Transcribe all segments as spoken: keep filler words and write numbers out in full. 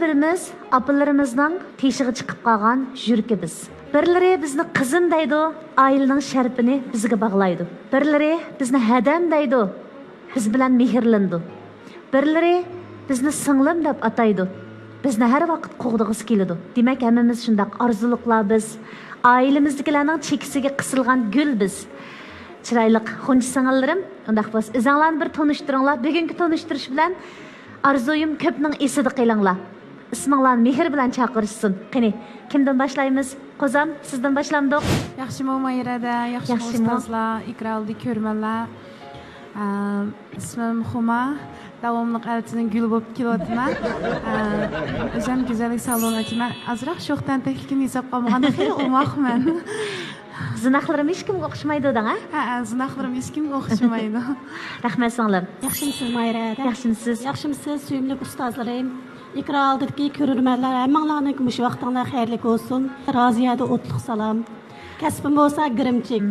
بىرىمىز ئاپىلىرىمىزنىڭ تېشىغا چىقىپ قالغان يۈرىكى بىز. بىرلىرى بىزنى قىزىم دەيدۇ، ئائىلىنىڭ شەرىپىنى بىزگە باغلايدۇ. بىرلىرى بىزنى ھەدەم دەيدۇ، بىز بىلەن مېھىرلىنىدۇ. بىرلىرى بىزنى سىڭلىم دەپ ئاتايدۇ، بىزنى ھەر ۋاقىت قوغدىغۇسى كېلىدۇ. دېمەك، ھەممىمىز شۇنداق ئارزۇلۇقلار بىز. ئائىلىمىزدىكىلەرنىڭ چېكىسىگە قىسىلغان گۈل بىز. چىرايلىق غۇنچە سىڭىللىرىم، ئۇنداق بولسا ئۆزۈڭلارنى بىر تونۇشتۇرۇڭلار. بۈگۈنكى تونۇشتۇرۇش بىلەن ئارزۇيۇم كۆپنىڭ ئېسىدە قېلىڭلار. ئىسمىڭلارنى مېھىر بىلەن چاقىرىشسۇن. قېنى، كىمدىن باشلايمىز؟ قوزام، سىزدىن باشلامدۇق؟ ياخشىمۇ ماھىرەدە، ياخشىمۇ ياخشىمۇ؟ ئۇستازلار، ئېكران ئالدىدىكى كۆرۈرمەنلەر. ئە، ئىسمىم خۇما، داۋاملىق ئەلچىنىڭ گۈلى بولۇپ كېلىۋاتىمەن. ئە، ئۆزۈم گۈزەللىك سالونىدا ئېچىمەن. ئازراق شوخ تەنتەكلىكىمنى ھېسابقا ئالمىغاندا خېلى ئوماقمەن. زىناقلىرىم ھېچكىمگە ئوخشىمايدۇ دەڭ، ھە؟ ھە، ھە، زىناقلىرىم ھېچكىمگە ئوخشىمايدۇ. رەھمەت سىڭلىم. ياخشىمسىز ماھىرەدە؟ ياخشىمسىز؟ ياخشىمسىز سۆيۈملۈك ئۇستازلىرىم؟ ئېكران ئالدىدىكى كۆرۈرمەنلەر، ھەممىڭلارنىڭ مۇشۇ ۋاقتىڭلار خەيرلىك بولسۇن. رازىيەدە ئوتلۇق سالام. كەسپىم بولسا گىرىمچىك.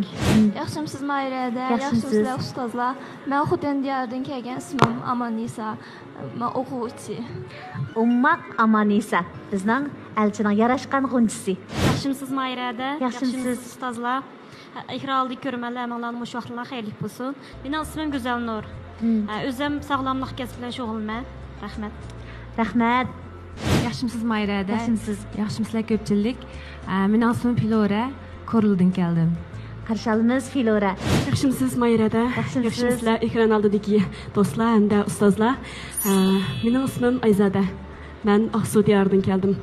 ياخشىمسىز ماھىرەدە؟ ياخشىمسىز. ياخشىمسىلەر ئۇستازلار؟ مەن خوتەن دىيارىدىن كەلگەن، ئىسمىم ئاماننىسا. مەن ئوقۇغۇچى. ئوماق ئاماننىسا، بىزنىڭ ئەلچىنىڭ ياراشقان غۇنچىسى. ياخشىمسىز ماھىرەدە؟ ياخشىمسىز. ياخشىمسىز ئۇستازلار؟ ئېكران ئالدىدىكى كۆرۈرمەنلەر، ھەممىڭلارنىڭ مۇشۇ ۋاقتىڭلار خەيرلىك بولسۇن. مېنىڭ ئىسمىم گۈزەلنۇر. مم. ئۆزۈم ساغلاملىق كەسپى بىلەن شۇغۇللىنىمەن. رەھمەت. رەھمەت. ياخشىمسىز ماھىرەدە؟ ياخشىمسىز. ياخشىمسىلەر كۆپچىلىك؟ ئە، مېنىڭ ئىسمىم فلورا، كورلىدىن كەلدىم. قارشى ئالىمىز فلورا. ياخشىمسىز ماھىرەدە؟ ياخشىمسىز. ياخشىمسىلەر ئېكران ئالدىدىكى دوستلار ھەمدە ئۇستازلار؟ ئە، مېنىڭ ئىسمىم ئايزادە. مەن ئاقسۇ دىيارىدىن كەلدىم.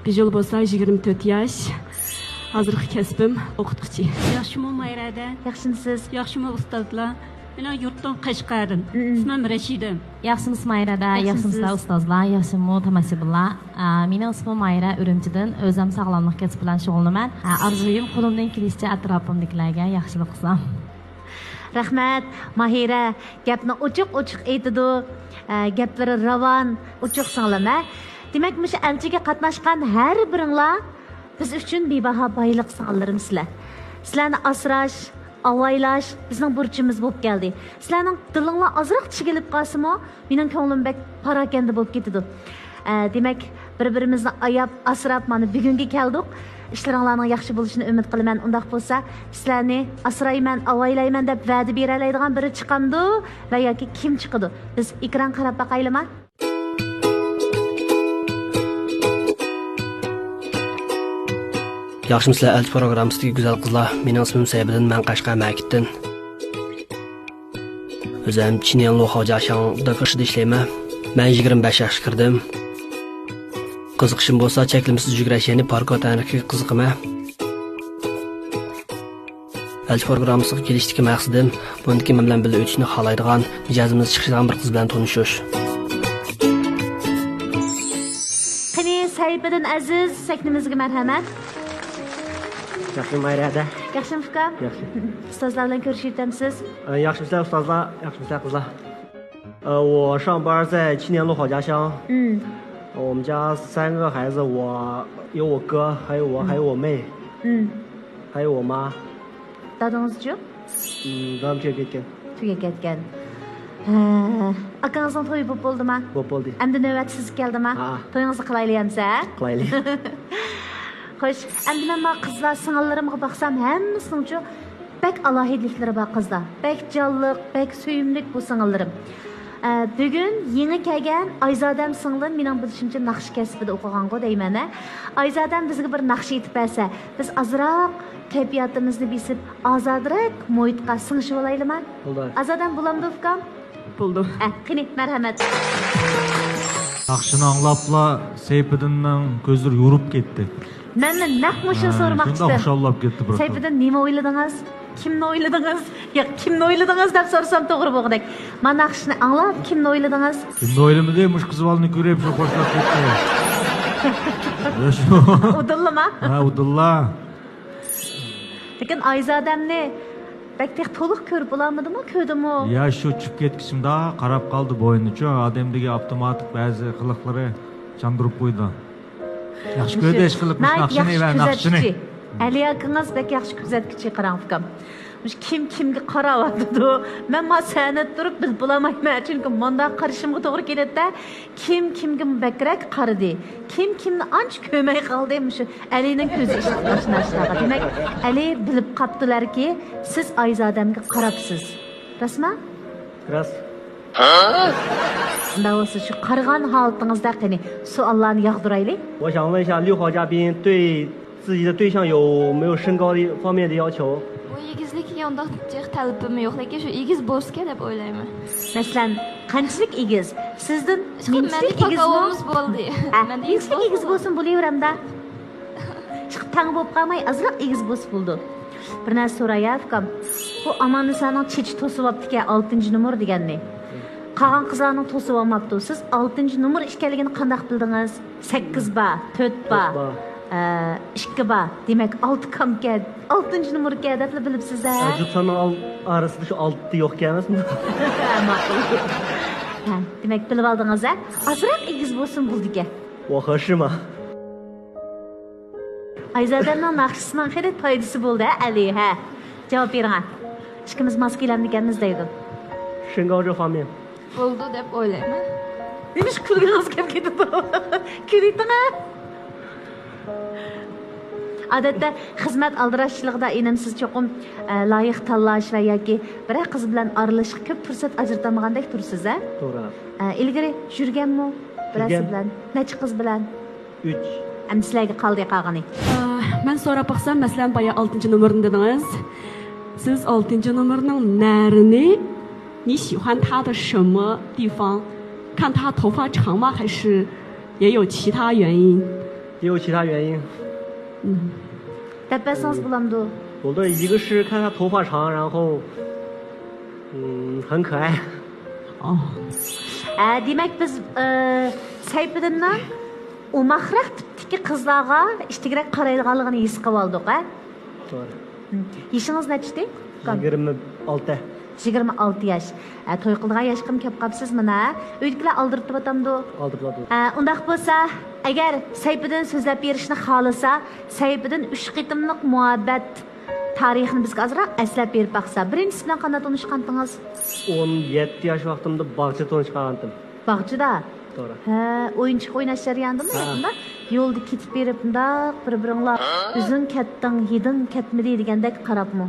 بىژۇل بولسا يىگىرمە تۆت ياش. ھازىرقى كەسپىم ئوقۇتقۇچى. ياخشىمۇ ماھىرەدە؟ ياخشىمسىز؟ ياخشىمۇ ئۇستازلار؟ مېنىڭ يۇرتۇم قەشقەردىن. مم. ئىسمىم رەشىدە. ياخشىمسىز ماھىرەدە؟ ياخشىمسىز. ياخشىمسىلەر ئۇستازلار؟ ياخشىمۇ تاماشىبىنلار؟ ئا، مېنىڭ ئىسمىم ماھىرە، ئۈرۈمچىدىن. ئۆزۈم ساغلاملىق كەسپى بىلەن شۇغۇللىنىمەن. ئا، ئارزۇيۇم قولۇمدىن كېلىشىچە ئەتراپىمدىكىلەرگە ياخشىلىق قىلسام. رەھمەت، ماھىرە. گەپنى ئوچۇق-ئوچۇق ئېيتىدۇ. ئە، گەپلىرى راۋان، ئوچۇق سىڭلىم، ھە. دېمەك، مۇشۇ ئەلچىگە قاتناشقان ھەر بىرىڭلار بىز ئۈچۈن بىباھا بايلىق سىڭىللىرىم سىلەر. سىلەرنى ئاسراش، ئاۋايلاش بىزنىڭ بۇرچىمىز بولۇپ كەلدى. سىلەرنىڭ دىلىڭلار ئازراق چىگىلىپ قالسىمۇ، مېنىڭ كۆڭلۈم بەك پاراكەندە بولۇپ كېتىدۇ. ئە، دېمەك، بىر-بىرىمىزنى ئاياپ، ئاسراپ، مانا بۈگۈنگە كەلدۇق. ئىشلىرىڭلارنىڭ ياخشى بولۇشىنى ئۈمىد قىلىمەن. ئۇنداق بولسا، سىلەرنى ئاسرايمەن، ئاۋايلايمەن دەپ ۋەدە بېرەلەيدىغان بىرى چىقامدۇ؟ ۋە ياكى كىم چىقىدۇ؟ بىز ئېكران قاراپ باقايلىما؟ ياخشىمۇسىلەر ئەلچى پروگراممىسىدىكى گۈزەل قىزلار، مېنىڭ ئىسمىم سەيپىدىن، مەن قەشقەر مەكىتتىن. ئۆزۈم چىنيەنلۇ خاۋجياشاڭ دېكىشىدا ئىشلەيمەن. مەن يىگىرمە بەش ياشقا كىردىم. قىزىقىشىم بولسا چەكلىمىسىز يۈگۈرۈش، يەنى پاركور تەنھەرىكىتىگە قىزىقىمەن. ئەلچى پروگراممىسىغا كېلىشتىكى مەقسىتىم، بۇندىكى مەن بىلەن بىللە ئۆتۈشنى خالايدىغان، مىجەزىمىز چىقىشىدىغان بىر قىز بىلەن تونۇشۇش. قېنى، سەيپىدىن ئەزىز، سەھنىمىزگە مەرھەمەت. ياخشىمۇ ماھىرەدە؟ ياخشىمۇ ئۇكام؟ ياخشى. ئۇستازلار بىلەن كۆرۈشۈپ ئۆتەمسىز؟ ئە، ياخشىمۇسىلەر ئۇستازلار، ياخشىمۇسىلەر قىزلار؟ ئە، 我上班在青年路好家乡。 ئۇم. 我们家三个孩子，我有我哥，还有我， ئۇم. 还有我妹。 ئۇم. 还有我妈。 دادىڭىزچۇ؟ ئۇم، دادام تۈگەپ كەتكەن. تۈگەپ كەتكەن. ھە. ئاكىڭىزنىڭ تويى بولۇپ بولدىما؟ بولۇپ بولدى. ئەمدى نۆۋەت سىزگە كەلدىما؟ ھە. تويىڭىزنى قىلايلى ئەمسە، ھە؟ قىلايلى. خوش، ئەمدى مەن مانا قىزلار، سىڭىللىرىمغا باقسام، ھەممىسىنىڭچۇ بەك ئالاھىدىلىكلىرى بار قىزلار. بەك جانلىق، بەك سۆيۈملۈك بۇ سىڭىللىرىم. ئە، بۈگۈن يېڭى كەلگەن ئايزادەم سىڭلىم، مېنىڭ بىلىشىمچە، ناخشا كەسپىدە ئوقۇغانغۇ دەيمەن، ھە. ئايزادەم بىزگە بىر ناخشا ئېيتىپ بەرسە، بىز ئازراق كەيپىياتىمىزنى بېسىپ، ئازادىراق مۇھىتقا سىڭىشىۋالايلىما؟ بولدى. ئازادەم بولامدۇ، ئۇكام؟ بولدى. ئە، قېنى، مەرھەمەت. ناخشىنى ئاڭلاپلا سەيپىدىننىڭ كۆزلىرى يورۇپ كەتتى. مەنمۇ نەق مۇشۇنى ھە، سورىماقچى شۇنداق ئىدىم. خۇشاللاپ كەتتى بىر خىل. سەيپىدىن، نېمە ئويلىدىڭىز؟ كىمنى ئويلىدىڭىز؟ ياق، كىمنى ئويلىدىڭىز دەپ سورىسام توغرا بولغۇدەك. مانا ناخشىنى ئاڭلاپ، كىمنى ئويلىدىڭىز؟ كىمنى ئويلىمىدى؟ مۇشۇ قىز بالىنى كۆرۈپ، شۇ خوشلاپ كەتتى. يا شۇ. ئۇدۇللىما؟ ھە، ئۇدۇللا. لېكىن ئايزادەمنى بەك تېخى تولۇق كۆرۈپ بولالمىدىمۇ، كۆردىمۇ؟ يا، شۇ چۈشۈپ كەتكىچە مۇنداق قاراپ قالدى بوينىچۇ. ئادەمدىكى ئاپتوماتىك بەزى قىلىقلىرى چاندۇرۇپ قويىدۇ. ياخشى كۆرىدۇ ئىشقىلىپ مۇشۇ ناخشىنى ۋە ناخشىنى. ئەلى ئاكىڭىز بەك ياخشى كۆزەتكۈچى، قاراڭ ئۇكام. مۇشۇ كىم كىمگە قاراۋاتىدۇ؟ مەن ما سەھنىدە تۇرۇپ بىلىپ بولالمايمەن، چۈنكى مۇنداق قارىشىمغا توغرا كېلىدىدە. كىم كىمگە بەكرەك قارىدى؟ كىم كىمنى ئانچە كۆرمەي قالدى؟ مۇشۇ ئەلىنىڭ كۆزى ئىشلىتىپ ئاشۇنداق ئىشلارغا. دېمەك، ئەلى بىلىپ قاپتىلەركى، سىز ئايزادەمگە قاراپسىز. راستمۇ؟ راست. ئۇنداق بولسا، شۇ قارىغان ھالىتىڭىزدە قېنى سوئاللارنى ياغدۇرايلى. 我想问一下，六号嘉宾对自己的对象有没有身高的方面的要求？ بۇ ئېگىزلىككە ئۇنداق جىق تەلىپىم يوق، لېكىن شۇ ئېگىز بولسىكەن دەپ ئويلايمەن. مەسىلەن، قانچىلىك ئېگىز؟ سىزدىن نېمىچىلىك ئېگىزمۇ؟ پاكاۋىمىز بولدى. ھە، مەندە ئېگىز نېمىچىلىك ئېگىز بولسۇن، بولۇۋېرەمدە. چىقىپ تەڭ بولۇپ قالماي، ئازراق ئېگىز بولسا بولىدۇ. بىر نەرسە سوراي ھە، ئۇكام. بۇ ئاماننىسانىڭ چېچى توسۇۋاپتىكەن، ئالتىنچى نومۇر دېگەننى. قالغان قىزلارنىڭ توسۇۋالماپتۇ. سىز ئالتىنچى نومۇر ئىكەنلىكىنى قانداق بىلدىڭىز؟ سەككىز بار، تۆت بار، تۆت بار. ئە، ئىككى بار. دېمەك، ئالتە كامكەن، ئالتىنچى نومۇركەن دەپلا بىلىپسىز ھە؟ ئە، جۈپ ساننىڭ ئال-، ئارىسىدا شۇ ئالتە يوقكەن ئەمەسمۇ؟ ھە، ماقۇل. ھە، دېمەك، بىلىۋالدىڭىز ھە؟ ئازراق ئېگىز بولسۇن بولىدىكەن. 我合适吗؟ ئايزادەمنىڭ ناخشىسىنىڭ خېلى پايدىسى بولدى ھە، ئەلى، ھە؟ جاۋاب بېرىڭە. ئىككىمىز ماس كېلەمدىكەنمىز دەيدۇ. 身高这方面。 بولىدۇ دەپ ئويلايمەن. نېمىشقا كۈلگىڭىز كەپ كېتىدۇ؟ كۈلۈۋېتىڭە. ئادەتتە خىزمەت ئالدىراشچىلىقىدا ئىنىم سىز چوقۇم، ئە، لايىق تاللاش ۋە ياكى بىرەر قىز بىلەن ئارىلىشىشقا كۆپ پۇرسەت ئاجرىتالمىغاندەك تۇرىسىز ھە؟ توغرا. ئە، ئىلگىرى يۈرگەنمۇ بىرەرسى يۈرگەن. بىلەن؟ نەچچە قىز بىلەن؟ ئۈچ. ئەمدى سىلەرگە قالدى قالغىنى. ئە، مەن سوراپ باقسام، مەسىلەن، بايا ئالتىنچى نومۇرنى دېدىڭىز. سىز ئالتىنچى نومۇرنىڭ نەرىنى، 你喜欢他的什么地方？看他头发长吗？还是也有其他原因？ 也有其他原因。 دەپ بەرسىڭىز بولامدۇ؟ 我的一个是看他头发长，然后，嗯，很可爱。 ئە، دېمەك، بىز، ئە، سەيپىدىننىڭ ئوماقراق تىپتىكى قىزلارغا ئىتتىكرەك قارايدىغانلىقىنى ھېس قىلىۋالدۇق ھە؟ توغرا. يېشىڭىز نەچچىدى؟ 26. يىگىرمە ئالتە ياش. ھە، توي قىلىدىغان ياشقىمۇ كەپ قاپسىز مانا. ئۆيدىكىلەر ئالدىرىتىۋاتامدۇ؟ ئالدىرىتىۋاتىدۇ. ھە، ئۇنداق بولسا، ئەگەر سەيپىدىن سۆزلەپ بېرىشنى خالىسا، سەيپىدىن ئۈچ قېتىملىق مۇھەببەت تارىخىنى بىزگە ئازراق ئەسلەپ بېرىپ باقسا. بىرىنچىسى بىلەن قانداق تونۇشقانتىڭىز؟ 17 ياش ۋاقتىمدا باغچىدا تونۇشقانتىم. باغچىدا؟ توغرا. ھە، ئويۇنچۇق ئويناش جەريانىدىمۇ؟ ھە. ياقىندا يولدا كېتىپ بېرىپ مۇنداق بىر-بىرىڭلار ئۆزۈڭ كەتتىڭ، ھىدىڭ كەتمىدى دېگەندەك قاراپمۇ؟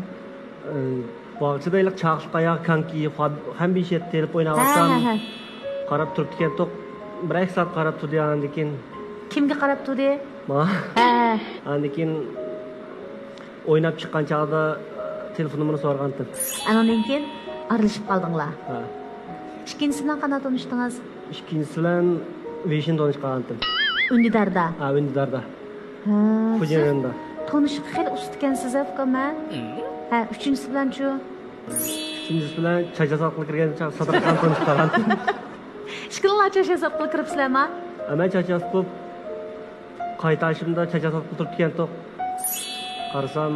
ئى، باغچىدا ھېلىقى چاقلىق ئاياغ كانكى، خا-، ھەممە ئىش يەتتى ئېلىپ ھە، ئويناۋاتسام، ھە، ھە. قاراپ تۇرۇپتىكەنتۇق. بىر ئەكسات قاراپ تۇردى، ئاندىن كېيىن. كىمگە قاراپ تۇردى؟ ماڭا. ھە. ئاندىن كېيىن ئويناپ چىققان چاغدا، ئى، تېلېفون نومۇرىنى سورىغانتىم. ئانىڭدىن كېيىن ئارىلىشىپ قالدىڭلار؟ ھە. ئىككىنچىسى بىلەن قانداق تونۇشتىڭىز؟ ئىككىنچىسى بىلەن ۋېيشىن تونۇشقانتىم. ئۈندىداردا؟ ھە، ئۈندىداردا. ھە، فۇجيەن سىز رېيونىدا. تونۇشقا خېلى ئۇستىكەنسىز ھە، ئۇكام ھە؟ ھە، ئۈچىنچىسى بىلەنچۇ؟ ئۈچىنچىسى بىلەن چاچ ياساتقىلى كىرگەن چاغ ساتىرىغان تونۇشقانتىم. ئىككىڭلار چاچ ياساتقىلى كىرىپسىلەرما؟ ھە، مەن چاچ ياسىتىپ، قايتىشىمدا چاچ ياساتقىلى تۇرۇپتىكەنتۇق. قارىسام،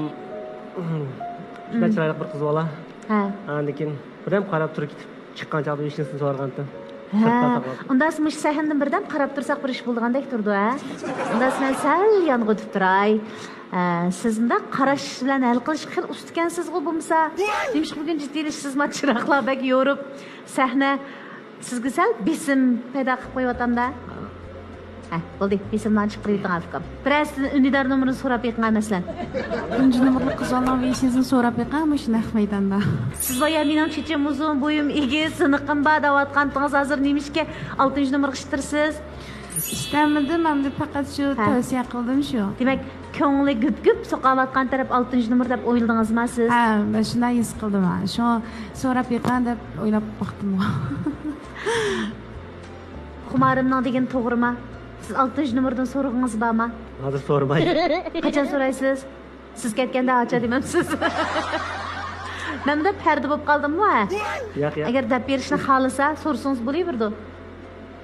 شۇنداق چىرايلىق بىر قىز بالا. ھە. ئاندىن كېيىن بىردەم قاراپ تۇرۇپ كېتىپ، چىققان چاغدا ۋېيشىنىسىنى سورىغانتىم. ھە. سىرتتا ساقلاپ. ئۇنداقسا مۇشۇ سەھنىدىن بىردەم قاراپ تۇرساق بىر ئىش بولىدىغاندەك تۇرىدۇ ھە؟ ئۇنداقسا مەن سەل يانغا ئۆتۈپ تۇراي. ھە، سىز مۇنداق قاراش بىلەن ھەل قىلىشقا خېلى ئۇستىكەنسىزغۇ بولمىسا. نېمىشقا بۈگۈن جىددىيلىشىسىز؟ ما چىراغلار بەك يورۇپ، سەھنە سىزگە سەل بېسىم پەيدا قىلىپ قويۇۋاتامدا. ھە، بولدى، بېسىملارنى چىقىرىۋېتىڭ ئۇكام. بىرەرسىدىن ئۈندىدار نومۇرىنى سوراپ بېقىڭ مەسىلەن. تۇنجى نومۇرلۇق قىز بالىنىڭ ۋېيشىنىسىنى سوراپ بېقىڭ مۇشۇ نەق مەيداندا. سىز بايا مېنىڭ چېچىم ئۇزۇن، بويۇم ئېگىز، زىنىقىم بار دەۋاتقانتىڭىز، ھازىر نېمىشقا ئالتىنچى نومۇرغا ئىتتىرىسىز؟ ئىتتەرمىدىم، ئەمدى پەقەت شۇ ھە. تەۋسىيە قىلدىم شۇ. دېمەك، كۆڭلى گۈپ-گۈپ سوقۇۋاتقان تەرەپ ئالتىنچى نومۇر دەپ ئويلىدىڭىزما سىز؟ ھە، مەن شۇنداق ھېس قىلدىم ھە. شۇڭا سوراپ بېقىڭ دەپ ئويلاپ باقتىمغۇ. خۇمارىمنىڭ دېگىنى توغرىما؟ سىز ئالتىنچى نومۇردىن سورىغىڭىز بارما؟ ھازىر سورىماي. قاچان سورايسىز؟ سىز كەتكەندە ئاچا دېمەمسىز؟ مەن بۇنداق پەردە بولۇپ قالدىممۇ ھە؟ ياق، ياق. ئەگەر دەپ بېرىشنى خالىسا، سورىسىڭىز بولۇۋېرىدۇ.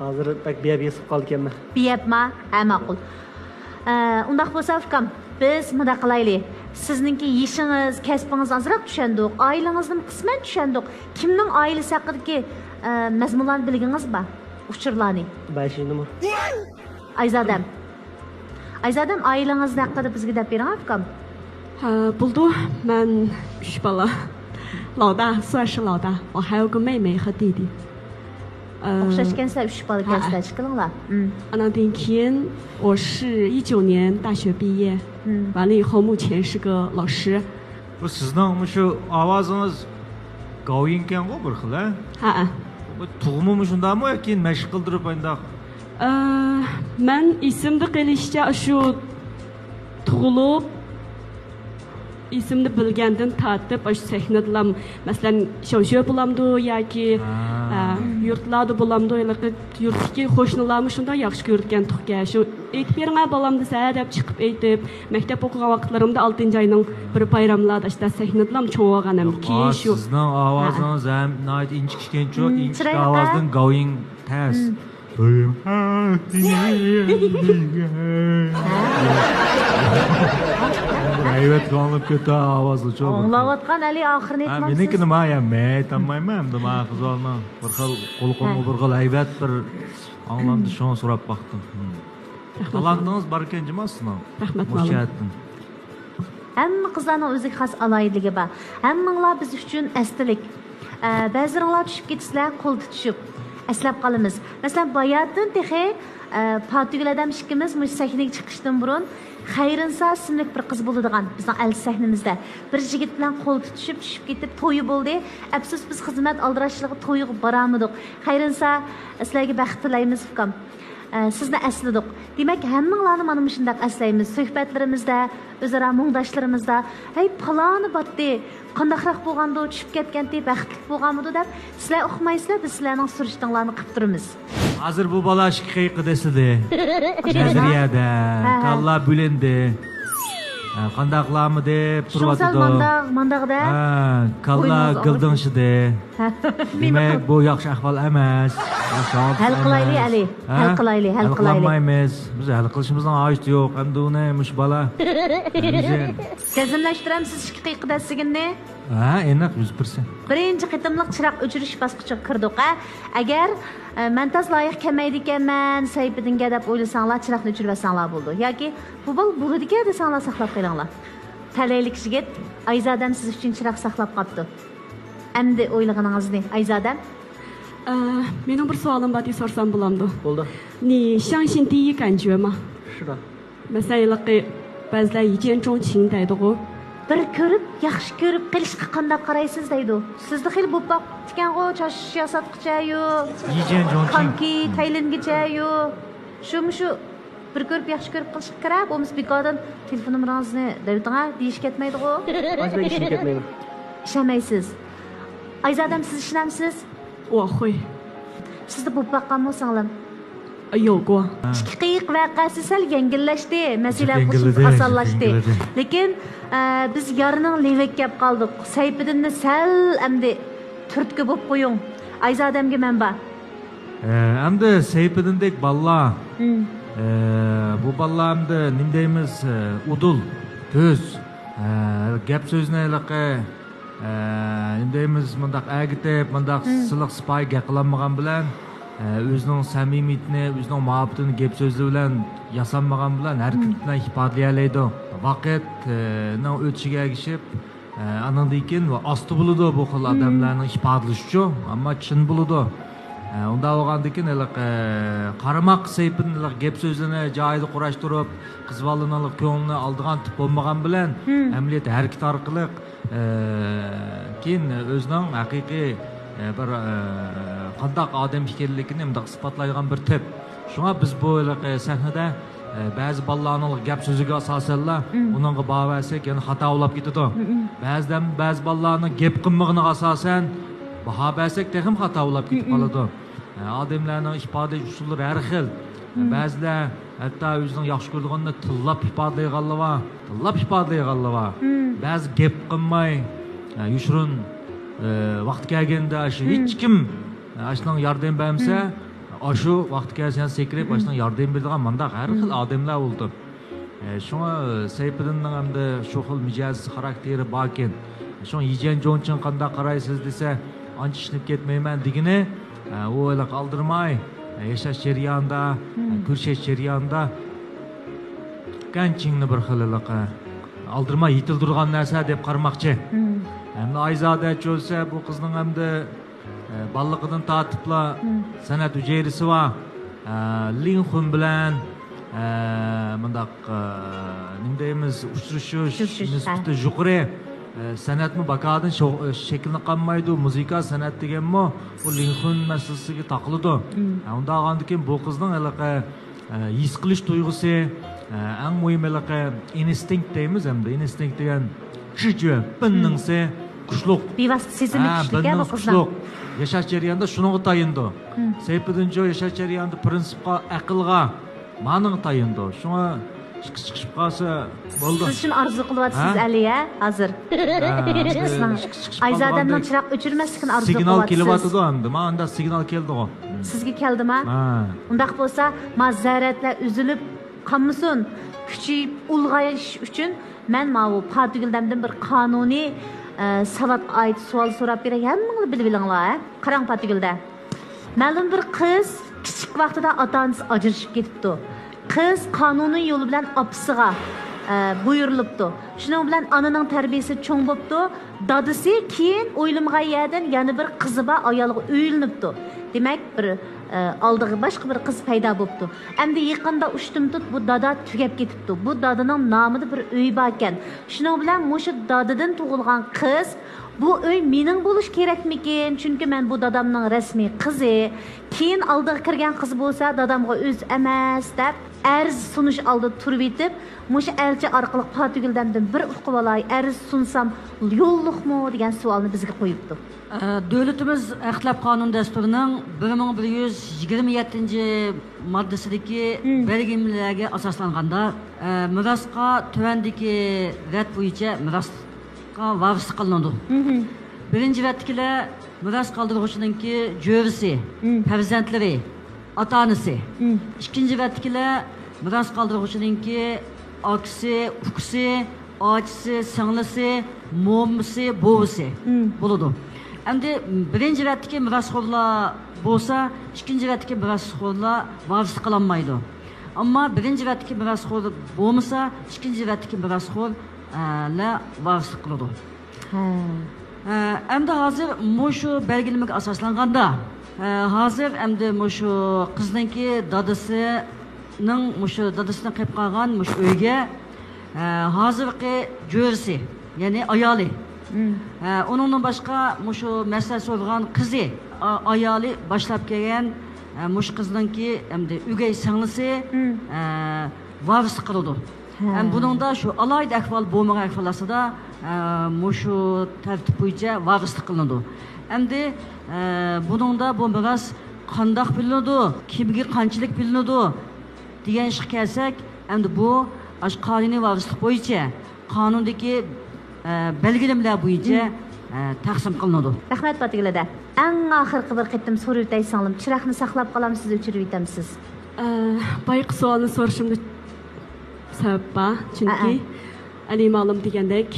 ھازىر بەك بىيەپ ھېس قىلىپ قالىدىكەنمەن. بىيەپما؟ ھە، ماقۇل. ئە، ئۇنداق بولسا، ئۇكام، بىز مۇنداق قىلايلى. سىزنىڭكى يېشىڭىز، كەسپىڭىزنى ئازراق چۈشەندۇق، ئائىلىڭىزنىمۇ قىسمەن چۈشەندۇق. كىمنىڭ ئائىلىسى ھەققىدىكى، ئە، مەزمۇنلارنى بىلگىنىڭىز بار؟ ئۇچۇرلارنى. بەشىنچى نومۇر. ئايزادەم. ئايزادەم، ئائىلىڭىزنى ھەققىدە بىزگە دەپ بېرىڭ، ئۇكام. 呃，不多，蛮是巴拉，老大，算是老大，我还有个妹妹和弟弟。呃， ئوخشاش ئىكەنسىلەر، ئۈچ بالا ھە. ئىكەنسىلەر، چىقىلىڭلار. 嗯. ئاناندىن كېيىن، 我是一九年大学毕业， 完了以后目前是个老师。 بۇ سىزنىڭ مۇشۇ ئاۋازىڭىز گاۋيىڭكەنغۇ بىر خىل، ھە؟ ھە. بۇ تۇغما مۇشۇنداقمۇ ياكى مەشىق قىلدۇرۇپ ئانداق؟ ئە، مەن ئېسىمدە قېلىشىچە شۇ تۇغۇلۇپ، ئېسىمنى بىلگەندىن تارتىپ، ئاشۇ سەھنىدىلا، مەسىلەن، شياۋشۈ بولامدۇ ياكى، ھە، يۇرتلاردا بولامدۇ، ھېلىقى يۇرتتىكى قوشنىلارمۇ شۇنداق ياخشى كۆرىدىكەن تۇغكەن. شۇ ئېيتىپ بېرىڭە بالام دېسە، ھە دەپ چىقىپ ئېيتىپ، مەكتەپ ئوقۇغان ۋاقىتلىرىمدا ئالتىنچى ئاينىڭ بىر بايراملاردا ئاشتا سەھنىدىلا چوڭ بولغان ھەم كېيىن شۇ. سىزنىڭ ئاۋازىڭىز ھەم ناھايىتى ئىنچىكە ئىكەنچۇ، ئىنچىكە ئاۋازدىن گاۋيىڭ تەس. ھەيۋەت ئاڭلىنىپ كېتە ئاۋازلىچۇ. ئاڭلاۋاتقان ئەلى ئاخىرىنى ھە، ئېيتمامسىز؟ مېنىڭكىنى ما يا مەي تاممايمەن، ئەمدى ما قىزلارنىڭ بىر خىل قۇلىقىمغا بىر خىل ھەيۋەت بىر ئاڭلاندى، شۇڭا سوراپ باقتىم. تالانتىڭىز باركەن جۇما سىزنىڭ. رەھمەت، مۇشۇ جەھەتتىن. ھەممە قىزلارنىڭ ئۆزىگە خاس ئالاھىدىلىكى بار. ھەممىڭلار بىز ئۈچۈن ئەستىلىك. ئە، بەزىلىرىڭلار چۈشۈپ كېتىسىلەر، قول تۇتۇشۇپ ئەسلەپ قالىمىز. مەسىلەن، باياتىن تېخى، ئە، پاتىگۈل ھەدەم ئىككىمىز مۇشۇ سەھنىگە چىقىشتىن بۇرۇن خەيرىنسا ئىسىملىك بىر قىز بولىدىغان، بىزنىڭ ئەل سەھنىمىزدە بىر يىگىت بىلەن قول تۇتۇشۇپ چۈشۈپ كېتىپ، تويى بولدى. ئەپسۇس، بىز خىزمەت ئالدىراشلىقى تويىغا بارالمىدۇق. خەيرىنسا، سىلەرگە بەخت تىلەيمىز، ئۇكام. ئە، سىزنى ئەسلىدۇق. دېمەك، ھەممىڭلارنى مانا مۇشۇنداق ئەسلەيمىز. سۆھبەتلىرىمىزدە، ئۆزئارا مۇڭداشلىرىمىزدا، ھەي، پالانى باتتى، قانداقراق بولغاندۇ، چۈشۈپ كەتكەنتى، بەختلىك بولغانمىدۇ دەپ، سىلەر ئۇقمايسىلەر، بىز سىلەرنىڭ سۈرۈشتىڭلارنى قىلىپ تۇرىمىز. ھازىر بۇ بالا ئىككى قىيىقىدا سىلى. نەزەرىيەدە، ھە، ھە. كاللا بۆلۈندى. ئە، قانداقلارمۇ دەپ تۇرۇۋاتىدۇ. شۇڭسەل مانداق، مانداق دە. ھە، كاللا گىلدىڭشىدى. دېمەك، بۇ ياخشى ئەھۋال ئەمەس. ياخشى ھالەت ئەمەس. ھەل قىلايلى، ئەلى. ھە؟ ھەل قىلايلى، ھەل قىلايلى. قىلالمايمىز. بىز ھەل قىلىشىمىزنىڭ ھاجىتى يوق. ئەمدى ئۇنى مۇشۇ بالا. جەزملەشتۈرەمسىز ئىككى قىيىقىدا دېگىنىنى؟ ھە، ئېنىق، يۈز پىرسەنت. بىرىنچى قېتىملىق چىراغ ئۆچۈرۈش باسقۇچىغا كىردۇق، ھە. ئەگەر، ئە، مەن تاز لايىق كەلمەيدىكەنمەن سەيپىدىنگە دەپ ئويلىساڭلار، چىراغنى ئۆچۈرۈۋەتسەڭلار بولىدۇ. ياكى بۇ بالا بولىدىكەن دېسەڭلار ساقلاپ قېلىڭلار. تەلەيلىك يىگىت، ئايزادەم سىز ئۈچۈن چىراغ ساقلاپ قاپتۇ. ئەمدى ئويلىغىنىڭىزنى، ئايزادەم. ئە، مېنىڭ بىر سوئالىم بار دېسە سورىسام بولامدۇ؟ بولدى. 你相信第一感觉吗؟ 是的. مەسىلەن، ھېلىقى بەزىلەر 一见钟情 دەيدىغۇ. بىر كۆرۈپ، ياخشى كۆرۈپ قېلىشقا قانداق قارايسىز دەيدۇ. سىزدە خېلى بولۇپ باقىپتىكەنغۇ، چاچ ياساتقۇچە يو، 一见钟情. كانكى تەيلىنگىچە يو. شۇمۇ شۇ بىر كۆرۈپ ياخشى كۆرۈپ قېلىشقا كېرەك، بولمىسا بىكاردىن تېلېفون نومۇرىڭىزنى دەۋېتىڭە دېيىش كەتمەيدىغۇ. ئاز بەك ئىشىنىپ كەتمەيدۇ. ئىشەنمەيسىز. ئايزادەم، سىز ئىشىنەمسىز؟ 我会. سىزدە بولۇپ باققانمۇ سىڭلىم؟ 有过. ئىككى قېيىق ۋەقەسى سەل يەڭگىللەشتى، مەسىلە خۇشۇمسى ئاسانلاشتى. لېكىن، ئە، بىز يارنىڭ لېۋىگە كەپ قالدۇق. سەيپىدىننى سەل ئەمدى تۈرتكە بوپ قويۇڭ. ئايزادەمگە مەن بار. ئەمدى سەيپىدىندەك بالىلار، بۇ بالىلار ئەمدى نېمە دەيمىز، ئۇدۇل، تۈز، گەپ سۆزنى ھېلىقى، نېمە دەيمىز، مۇنداق ئەگىتىپ، مۇنداق سىلىق سىپايى گەپ قىلالمىغان بىلەن، ئۆزىنىڭ سەمىمىيىتىنى، ئۆزىنىڭ مۇھەببىتىنى گەپ سۆزى بىلەن ياسانمىغان بىلەن، ھەرىكىتى بىلەن ئىپادىلىيەلەيدۇ. ۋاقىتنىڭ ئۆتۈشىگە ئەگىشىپ، ئە، ئانىڭدىن كېيىن ئاستا بولىدۇ بۇ خىل ئادەملەرنىڭ ئىپادىلىشىچۇ، ئەمما چىن بولىدۇ. ئە، ئۇنداق بولغاندىن كېيىن ھېلىقى، ئە، قارىماق سەيپىدىن ھېلىقى گەپ سۆزلىرىنى جايىدا قۇراشتۇرۇپ، قىز بالىنىڭ ھېلىقى كۆڭلىنى ئالىدىغان تىپ بولمىغان بىلەن، ئەمەلىيەتتە ھەرىكىتى ئارقىلىق، ئە، كېيىن ئۆزىنىڭ ھەقىقىي، ئە، بىر، ئە، قانداق ئادەم ئىكەنلىكىنى مۇنداق ئىسپاتلايدىغان بىر تىپ. شۇڭا بىز بۇ ھېلىقى سەھنىدە، ئە، بەزى بالىلارنىڭ گەپ سۆزىگە ئاساسەنلا ئۇنىڭغا باھا بەرسەك يەنە خاتا بولاپ كېتىدۇ. بەزىدە بەزى بالىلارنىڭ گەپ قىلمىغىنىغا ئاساسەن باھا بەرسەك تېخىمۇ خاتا بولاپ كېتىپ قالىدۇ. ئە، ئادەملەرنىڭ ئىپادىلەش ئۇسۇللىرى ھەر خىل. بەزىلەر ھەتتا ئۆزىنىڭ ياخشى كۆرىدىغىنىنى تىللاپ ئىپادىلەيدىغانلار بار. تىللاپ ئىپادىلەيدىغانلار بار. بەزى گەپ قىلماي، ئە، يوشۇرۇن، ئە، ۋاقتى كەلگەندە شۇ ھېچكىم، ئە، ئاشۇنىڭ ياردىمى بەرمىسە، ئاشۇ ۋاقتى كەلسە يەنە سەكرەپ، ئاشۇنىڭ ياردىمى بېرىدىغان مانداق ھەر خىل ئادەملەر بولىدۇ. ئە، شۇڭا سەيپىدىننىڭ ئەمدى شۇ خىل مىجەز خاراكتېرى باركەن. شۇڭا يىجيەن جوڭچىڭ قانداق قارايسىز دېسە، ئانچە ئىشىنىپ كەتمەيمەن دېگىنى، ئە، ئۇ ھېلىقى ئالدىرىماي، ئە، ياشاش جەريانىدا، ئە، كۆرۈشۈش جەريانىدا گەنچىڭنى بىر خىل ھېلىقى ئالدىرىماي يېتىلدۈرىدىغان نەرسە دەپ قارىماقچى. مم. ئەمدى ئايزادە چۆلسە بۇ قىزنىڭ ئەمدى، ئە، بالىلىقىدىن تارتىپلا مم. سەنئەت ھۈجەيرىسى بار. ئە، لىڭخۇن بىلەن، ئە، مۇنداق، ئە، نېمە دەيمىز، ئۇچرىشىش ئۇچرىشىش، نىسبىتى ھە. يۇقىرى. ئە، سەنئەتمۇ باكادىن شو-، شەكىللىنىپ قالمايدۇ، مۇزىكا سەنئەت دېگەنمۇ بۇ لىڭخۇن مەسىلىسىگە تاقىلىدۇ. مم. ئە، ئۇنداق بولغاندىكىن بۇ قىزنىڭ ھېلىقى ئە، ھېس قىلىش تۇيغۇسى، ئە، ئەڭ مۇھىم ھېلىقى ئىنستىنكت دەيمىز ئەمدى. ئىنستىنكت دېگەن چۈجۈە، بىننىڭسى كۈچلۈك. بىۋاسىتە سېزىمى ھە، كۈچلۈك، ھە، بىننىڭسى بۇ قىزنىڭ. كۈچلۈك. ياشاش جەريانىدا شۇنىڭغا تايىنىدۇ. مم. سەيپىدىن جو ياشاش جەريانىدا پرىنسىپقا، ئەقىلغا، مانىڭغا تايىنىدۇ. شۇڭا ئىككىسى چىقىشىپ قالسا بولدى. سىز شۇنى ئارزۇ قىلىۋاتىسىز ھە؟ ئەلى، ھە، ھازىر؟ ھە، ئەمدى ئىككىسى چىقىشىپ ئايزادەمنىڭ قالغاندەك. چىراغ ئۆچۈرمەسلىكىنى ئارزۇ سىگنال قىلىۋاتىسىز. كېلىۋاتىدۇ ئەمدى. مانا ئۇنداق سىگنال كەلدىغۇ. سىزگە كەلدىما؟ ھە. ئۇنداق بولسا، ما زەرەتلەر ئۈزۈلۈپ قالمىسۇن، كۈچىيىپ ئۇلغايىش ئۈچۈن مەن ماۋۇ پاتىگۈلدەمدىن بىر قانۇنىي، ئە، ساۋاتقا ئائىت سوئال سوراپ بېرەي. ھەممىڭلار بىلىۋېلىڭلار، ھە؟ قاراڭ پاتىگۈلدە. مەلۇم بىر قىز كىچىك ۋاقتىدا ئاتا-ئانىسى ئاجرىشىپ كېتىپتۇ. قىز قانۇنىي يولى بىلەن ئاپىسىغا، ئە، بۇيرۇلۇپتۇ. شۇنىڭ بىلەن ئانىنىڭ تەربىيىسى چوڭ بوپتۇ. دادىسى كېيىن ئويلىمىغان يەردىن يەنە بىر قىزى بار ئايالغا ئۆيلىنىپتۇ. دېمەك، بىر، ئە، ئالدىغا باشقا بىر قىز پەيدا بوپتۇ. ئەمدى يېقىندا ئۇشتۇمتۇت بۇ دادا تۈگەپ كېتىپتۇ. بۇ دادىنىڭ نامىدا بىر ئۆي باركەن. شۇنىڭ بىلەن مۇشۇ دادىدىن تۇغۇلغان قىز، بۇ ئۆي مېنىڭ بولۇش كېرەكمىكىن؟ چۈنكى مەن بۇ دادامنىڭ رەسمىي قىزى. كېيىن ئالدىغا كىرگەن قىز بولسا دادامغا ئۆز ئەمەس دەپ ئەرز سۇنۇش ئالدىدا تۇرۇۋېتىپ، مۇشۇ ئەلچى ئارقىلىق پاتىگۈلدەمدىن بىر ئۇقۇۋالاي، ئەرز سۇنسام يوللۇقمۇ دېگەن سوئالنى بىزگە قويۇپتۇ. ئە، دۆلىتىمىز ھەق تەلەپ قانۇن دەستۇرىنىڭ بىر مىڭ بىر يۈز يىگىرمە يەتتىنچى ماددىسىدىكى مم. بەلگىلىمىلەرگە ئاساسلانغاندا، ئە، مىراسقا تۆۋەندىكى رەت بويىچە مىراسقا ۋارىسلىق قىلىنىدۇ. مم. بىرىنچى رەتتىكىلەر مىراس قالدۇرغۇچىنىڭكى جۆرىسى، مم. پەرزەنتلىرى، ئاتا-ئانىسى. مم. ئىككىنچى رەتتىكىلەر مىراس قالدۇرغۇچىنىڭكى ئاكىسى، ئۇكىسى، ئاچىسى، سىڭلىسى، مومىسى، بوۋىسى مم. بولىدۇ. ئەمدى بىرىنچى رەتتىكى مىراسخورلار بولسا، ئىككىنچى رەتتىكى مىراسخورلار ۋارىسلىق قىلالمايدۇ. ئەمما بىرىنچى رەتتىكى مىراسخور بولمىسا، ئىككىنچى رەتتىكى مىراسخور، ئە، لەر ۋارىسلىق قىلىدۇ. ھە. ئە، ئەمدى ھازىر مۇشۇ بەلگىلىمىگە ئاساسلانغاندا، ئە، ھازىر ئەمدى مۇشۇ قىزنىڭكى دادىسىنىڭ، مۇشۇ دادىسىنىڭ قېلىپ قالغان مۇشۇ ئۆيگە، ئە، ھازىرقى جۆرىسى، يەنى ئايالى، مم. ئە، ئۇنىڭدىن باشقا مۇشۇ مەسلىھەت سورىغان قىزى، ئا-، ئايالى باشلاپ كەلگەن، ئە، مۇشۇ قىزنىڭكى ئەمدى ئۆگەي سىڭلىسى، مم. ئە، ۋارىسلىق قىلىدۇ. ھە. ھەم بۇنىڭدا شۇ ئالاھىدە ئەھۋال بولمىغان ئەھۋال ئاستىدا، ئە، مۇشۇ تەرتىپ بويىچە ۋارىسلىق قىلىنىدۇ. ئەمدى، ئە، بۇنىڭدا بۇ مىراس قانداق بۆلۈنىدۇ، كىمگە قانچىلىك بۆلۈنىدۇ دېگەن ئىشقا كەلسەك، ئەمدى بۇ ئاشۇ قانۇنىي ۋارىسلىق بويىچە، قانۇندىكى، ئە، بەلگىلىمىلەر بويىچە، مم. ئە، تەقسىم قىلىنىدۇ. رەھمەت، پاتىگۈل ھەدە. ئەڭ ئاخىرقى بىر قېتىم سورىۋېتەي سىڭلىم، چىراغنى ساقلاپ قالامسىز، ئۆچۈرۈۋېتەمسىز؟ ئە، بايىقى سوئالنى سورىشىمدا سەۋەب بار. چۈنكى، ھەئە. ئەلى مالىم دېگەندەك،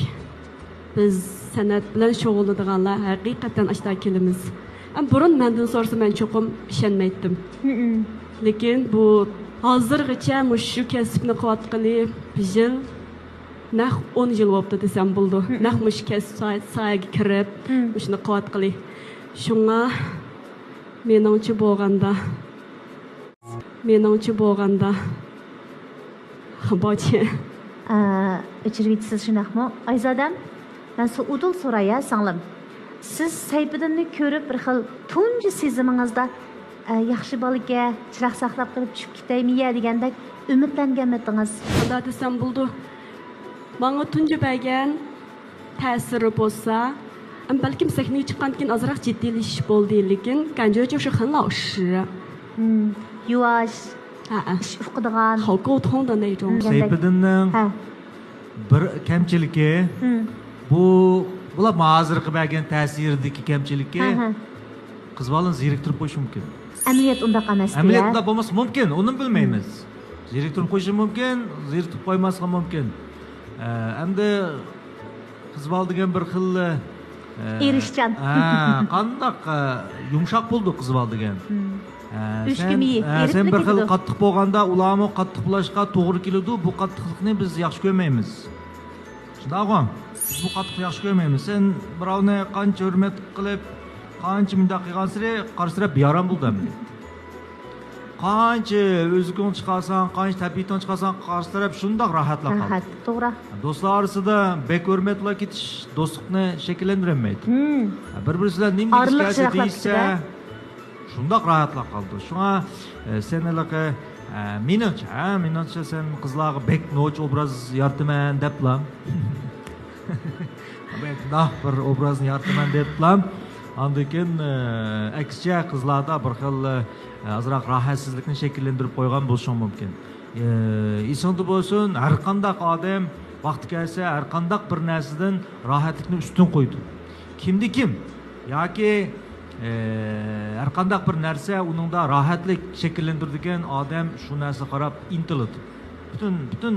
بىز سەنئەت بىلەن شۇغۇللىنىدىغانلار ھەقىقەتەن ئاشتا كېلىمىز. ئەم، بۇرۇن مەندىن سورىسا، مەن چوقۇم ئىشەنمەيتتىم. مم. لېكىن بۇ ھازىرغىچە مۇشۇ كەسىپنى قىلىۋاتقىلى بىر يىل، نەق ئون يىل بوپتۇ دېسەم بولىدۇ. مم. نەق مۇشۇ كەسىپ ساي-، سايەگە كىرىپ، مم. مۇشۇنى قىلىۋاتقىلى. شۇڭا مېنىڭچە بولغاندا، مېنىڭچە بولغاندا. بولچى. ئە، ئۆچۈرۈۋېتىسىز شۇنداقمۇ؟ ئايزادەم، مەن سۇ ئۇدۇل سوراي ھە، سىڭلىم. سىز سەيپىدىننى كۆرۈپ بىر خىل تۇنجى سېزىمىڭىزدا، ئە، ياخشى بالىكەن، چىراغ ساقلاپ قېلىپ چۈشۈپ كېتەيمىيە دېگەندەك ئۈمىدلەنگەنمىدىڭىز؟ مۇنداق دېسەم بولىدۇ. ماڭا تۇنجى بەرگەن تەسىرى بولسا، ئەم، بەلكىم سەھنىگە چىققاندىن كېيىن ئازراق جىددىيلىشىش بولدى، لېكىن 感觉就是很老实. مم، يۇۋاش، ھەئە. ئىش ئۇقىدىغان. 好沟通的那种. مم. سەيپىدىننىڭ ھە. بىر كەمچىلىكى، مم. بۇ، بۇلار ھازىرقى بەرگەن تەسىرىدىكى كەمچىلىكى، ھە، ھە. قىز بالىنى زېرىكتۈرۈپ قويۇشى مۇمكىن. ئەمەلىيەت ئۇنداق ئەمەس. ئەمەلىيەت ئۇنداق بولماسلىقى مۇمكىن، ئۇنىمۇ بىلمەيمىز. مم. زېرىكتۈرۈپ قويۇشى مۇمكىن، زېرىكتۈرۈپ قويماسلىقى مۇمكىن. ئە، ئەمدى قىز بالا دېگەن بىر خىل، ئە، ئېرىشچان. ھە، قانداق، ئە، يۇمشاق بولىدۇ قىز بالا دېگەن. مم. ئە، ئۆچكە سەن، مېيى ئە، ئېرىپ سەن بىر خىل كېتىدۇ. قاتتىق بولغاندا ئۇلارمۇ قاتتىق بولۇشقا توغرا كېلىدۇ. بۇ قاتتىقلىقنى بىز ياخشى كۆرمەيمىز. داغۇ، بىزمۇ قاتتىق ياخشى كۆرمەيمىز. سەن بىراۋنى قانچە ھۆرمەت قىلىپ، قانچە مۇنداق قىلغانسېرى قارىسىراپ بىئارام بولىدۇ ئەمدى. قانچە ئۆزۈكۈڭ چىقارساڭ، قانچە تەبىئىتىڭ چىقارساڭ، قارسىراپ شۇنداق راھەتلا قالىدۇ. راھەت، توغرا. دوستلار ئارىسىدا بەك ھۆرمەت بىلەن كېتىش دوستلۇقنى شەكىللەندۈرەلمەيدۇ. ھىم. بىر-بىرسى بىلەن نېمە ئارىلىق دېيىشكەنسە چىراغلار دېيىشسە، كۈچىدە. شۇنداق راھەتلا قالىدۇ. شۇڭا، ئە، سەن ھېلىقى، ئە، مېنىڭچە، ھە، مېنىڭچە سەن قىزلارغا بەك نوچى ئوبراز يارىتىمەن دەپلا. بەك ناق بىر ئوبرازنى يارىتىمەن دەپلا. ئاندىن كېيىن، ئە، ئەكسىچە قىزلاردا بىر خىل، ئە، ئازراق راھەتسىزلىكنى شەكىللەندۈرۈپ قويغان بولۇشۇڭ مۇمكىن. ئە، ئېسىڭدە بولسۇن، ھەر قانداق ئادەم ۋاقتى كەلسە، ھەر قانداق بىر نەرسىدىن راھەتلىكنى ئۈستۈن قويىدۇ. كىمدە كىم ياكى، ئە، ھەر قانداق بىر نەرسە ئۇنىڭدا راھەتلىك شەكىللەندۈرىدىكەن، ئادەم شۇ نەرسىگە قاراپ ئىنتىلىدۇ. پۈتۈن، پۈتۈن،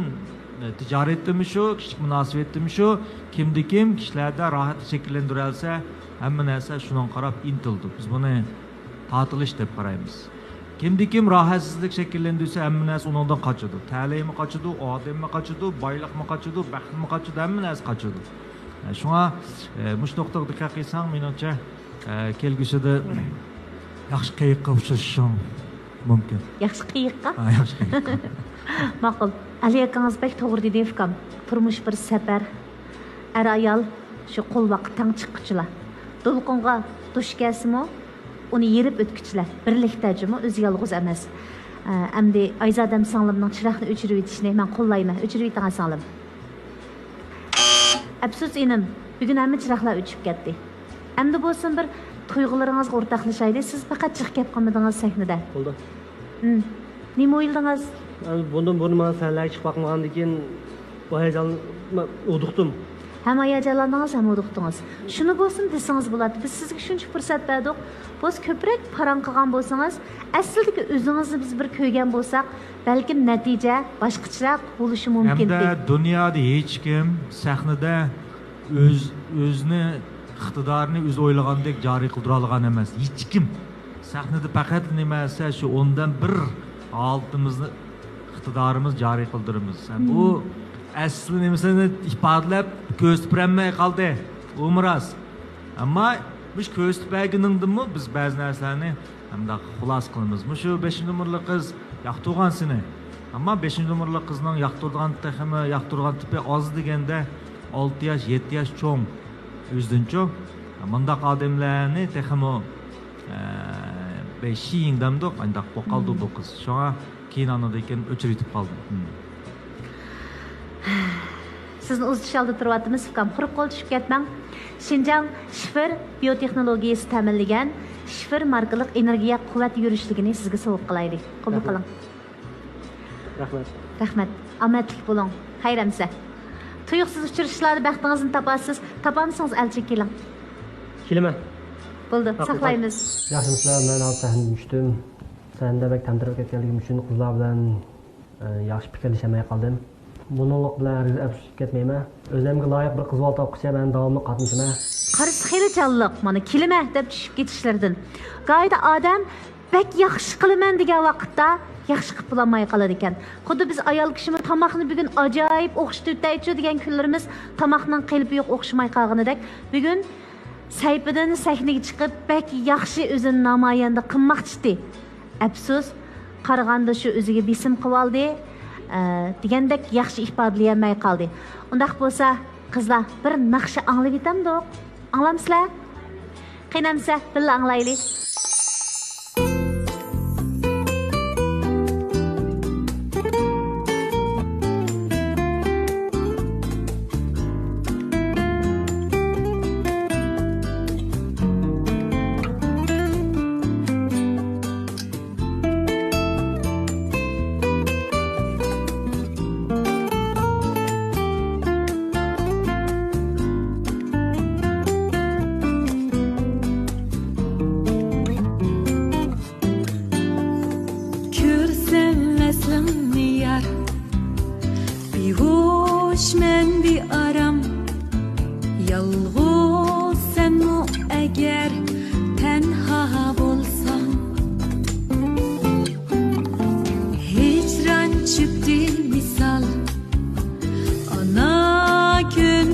ئە، تىجارەتتىمۇ شۇ، كىشىلىك مۇناسىۋەتتىمۇ شۇ، كىمدە كىم كىشىلەردە راھەتلىك شەكىللەندۈرەلىسە، ھەممە نەرسە شۇنىڭغا قاراپ ئىنتىلىدۇ. بىز بۇنى تارتىلىش دەپ قارايمىز. كىمدە كىم راھەتسىزلىك شەكىللەندۈرسە، ھەممە نەرسە ئۇنىڭدىن قاچىدۇ. تەلەيمۇ قاچىدۇ، ئادەممۇ قاچىدۇ، بايلىقمۇ قاچىدۇ، بەختمۇ قاچىدۇ، ھەممە نەرسە قاچىدۇ. ئە، شۇڭا، ئە، مۇشۇ نۇقتىغا دىققەت قىلساڭ، مېنىڭچە، ئە، كەلگۈسىدە ياخشى قېيىققا ئۇچرىشىشىڭ مۇمكىن. ياخشى قېيىققا؟ ھە، ياخشى قېيىققا. ماقۇل. ئەلى ئاكىڭىز بەك توغرا دېدى، ئۇكام. تۇرمۇش بىر سەپەر. ئەر-ئايال شۇ قولۋاققا تەڭ چىققۇچىلا. دولقۇنغا دۇچ كەلسىمۇ، ئۇنى يېرىپ ئۆتكۈچىلە. بىرلىكتە جۇمۇ، ئۆزى يالغۇز ئەمەس. ئە، ئەمدى ئايزادەم سىڭلىمنىڭ چىراغنى ئۆچۈرۈۋېتىشىنى مەن قوللايمەن. ئۆچۈرۈۋېتىڭ، سىڭلىم. ئەپسۇس، ئىنىم، بۈگۈن ھەممە چىراغلار ئۆچۈپ كەتتى. ئەمدى بولسۇن بىر تۇيغۇلىرىڭىزغا ئورتاقلىشايلى. سىز پەقەت جىق گەپ قىلمىدىڭىز سەھنىدە. بولدى. ھىم. نېمە ئويلىدىڭىز؟ ئەمدى بۇندىن بۇرۇن مانا سەھنىلەرگە چىقىپ باقمىغاندىن كېيىن بۇ ھاياجاننى مەن ھودۇقتۇم. ھەم ھاياجانلاندىڭىز، ھەم ھودۇقتىڭىز. شۇنى بولسىمۇ دېسىڭىز بولاتتى. بىز سىزگە شۇنچە پۇرسەت بەردۇق. بولسا كۆپرەك پاراڭ قىلغان بولسىڭىز، ئەسلىدىكى ئۆزىڭىزنى بىز بىر كۆرگەن بولساق، بەلكىم نەتىجە باشقىچىراق بولۇشى مۇمكىن ئىدى. ھەمدە دۇنيادا ھېچكىم سەھنىدە ئۆز، ئۆزىنى، ئىقتىدارىنى ئۆزى ئويلىغاندەك جارى قىلدۇرالىغان ئەمەس. ھېچكىم. سەھنىدە پەقەت نېمە دېسە، شۇ ئوندىن بىر ھالىتىمىزنى، ئىقتىدارىمىز جارى قىلدۇرىمىز. ھەم بۇ ئەسلى نېمىسىنى ئىپادىلەپ كۆرسىتىپ بېرەلمەي قالدى. ئۇمۇ راست. ئەمما مۇشۇ كۆرسىتىپ بەرگىنىڭدىنمۇ بىز بەزى نەرسىلەرنى ھەمدە خۇلاسە قىلىمىز. مۇشۇ بەشىنچى نومۇرلۇق قىز ياقتۇرغان سېنى. ئەمما بەشىنچى نومۇرلۇق قىزنىڭ ياقتۇرىدىغان، تېخىمۇ ياقتۇرىدىغان تىپى ئاز دېگەندە ئالتە ياش، يەتتە ياش چوڭ ئۆزىدىنچۇ. مۇنداق ئادەملەرنى تېخىمۇ، ئە، بەشىڭ دەمدۇق، ئانداق بولۇپ قالدى بۇ قىز. شۇڭا كېيىن ئاندىن كېيىن ئۆچۈرۈۋېتىپ قالدىم. ھىم. سىزنى ئۇزىتىش ئالدىدا تۇرۇۋاتىمىز، ئۇكام. قۇرۇق قول چۈشۈپ كەتمەڭ. شىنجاڭ شىفېر بىيوتېخنولوگىيىسى تەمىنلىگەن شىفېر ماركىلىق ئېنېرگىيە قۇۋۋەت يۈرۈشلۈكىنى سىزگە سوۋغا قىلايلى. قوبۇل قىلىڭ. رەھمەت. رەھمەت. ئامەتلىك بولۇڭ. خەير ئەمىسە. تۇيۇقسىز ئۇچرىشىشلاردا بەختىڭىزنى تاپارسىز. تاپالمىسىڭىز ئەلچىگە كېلىڭ. كېلىمەن. بولدى، ساقلايمىز. ياخشىمۇسىلەر؟ مەن ھازىر سەھنىدىن چۈشتۈم. سەھنىدە بەك تەمتىرەپ كەتكەنلىكىم ئۈچۈن قىزلار بىلەن، ئە، ياخشى پىكىرلىشەلمەي قالدىم. بۇنىڭلىق بىلەن ھەرگىز ئەپسۇسلىنىپ كەتمەيمەن. ئۆزۈمگە لايىق بىر قىز بالا تاپقۇچە مەن داۋاملىق قاتنىشىمەن. قارىسا خېلى جانلىق، مانا، كېلىمەن دەپ چۈشۈپ كېتىشلىرىدىن. گاھىدا ئادەم بەك ياخشى قىلىمەن دېگەن ۋاقىتتا ياخشى قىلىپ بولالماي قالىدىكەن. خۇددى بىز ئايال كىشىمۇ تاماقنى بۈگۈن ئاجايىپ ئوخشىتىۋېتەيچۇ دېگەن كۈنلىرىمىز تاماقنىڭ قېلىپى يوق، ئوخشىماي قالغىنىدەك، بۈگۈن سەيپىدىن سەھنىگە چىقىپ، بەك ياخشى ئۆزىنى نامايەندە قىلماقچىتى. ئەپسۇس، قارىغاندا شۇ ئۆزىگە بېسىم قىلىۋالدى، ئە، دېگەندەك ياخشى ئىپادىلىيەلمەي قالدى. ئۇنداق بولسا، قىزلار، بىر ناخشا ئاڭلىۋېتەمدۇق؟ ئاڭلامسىلەر؟ قېنى ئەمىسە، بىللە ئاڭلايلى. كۆرسەم ۋەسلىڭنى يار، بىھوشمەن بىئارام، يالغۇز سەنمۇ ئەگەر تەنھا بولساڭ. ھىجران چۆپتى مىسال، ئانا كۆز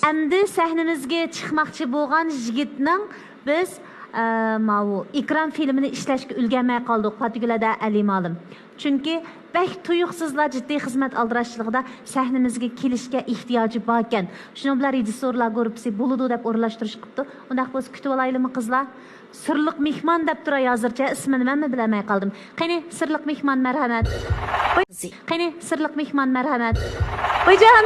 ئەمدى سەھنىمىزگە چىقماقچى بولغان يىگىتنىڭ بىز، ئە، ماۋۇ ئېكران فىلىمىنى ئىشلەشكە ئۈلگەرمەي قالدۇق، پاتىگۈل ھەدە، ئەلى مۇئەللىم. چۈنكى بەك تۇيۇقسىزلا جىددىي خىزمەت ئالدىراشچىلىقىدا سەھنىمىزگە كېلىشكە ئېھتىياجى باركەن. شۇنىڭ بىلەن رېژىسسورلار گۇرۇپپىسى بولىدۇ دەپ ئورۇنلاشتۇرۇش قىپتۇ. ئۇنداق بولسا كۈتۈۋالايلىمۇ قىزلار؟ سىرلىق مېھمان دەپ تۇراي ھازىرچە، ئىسمىنى مەنمۇ بىلەلمەي قالدىم. قېنى، سىرلىق مېھمان، مەرھەمەت. قېنى، سىرلىق مېھمان، مەرھەمەت. بايجان!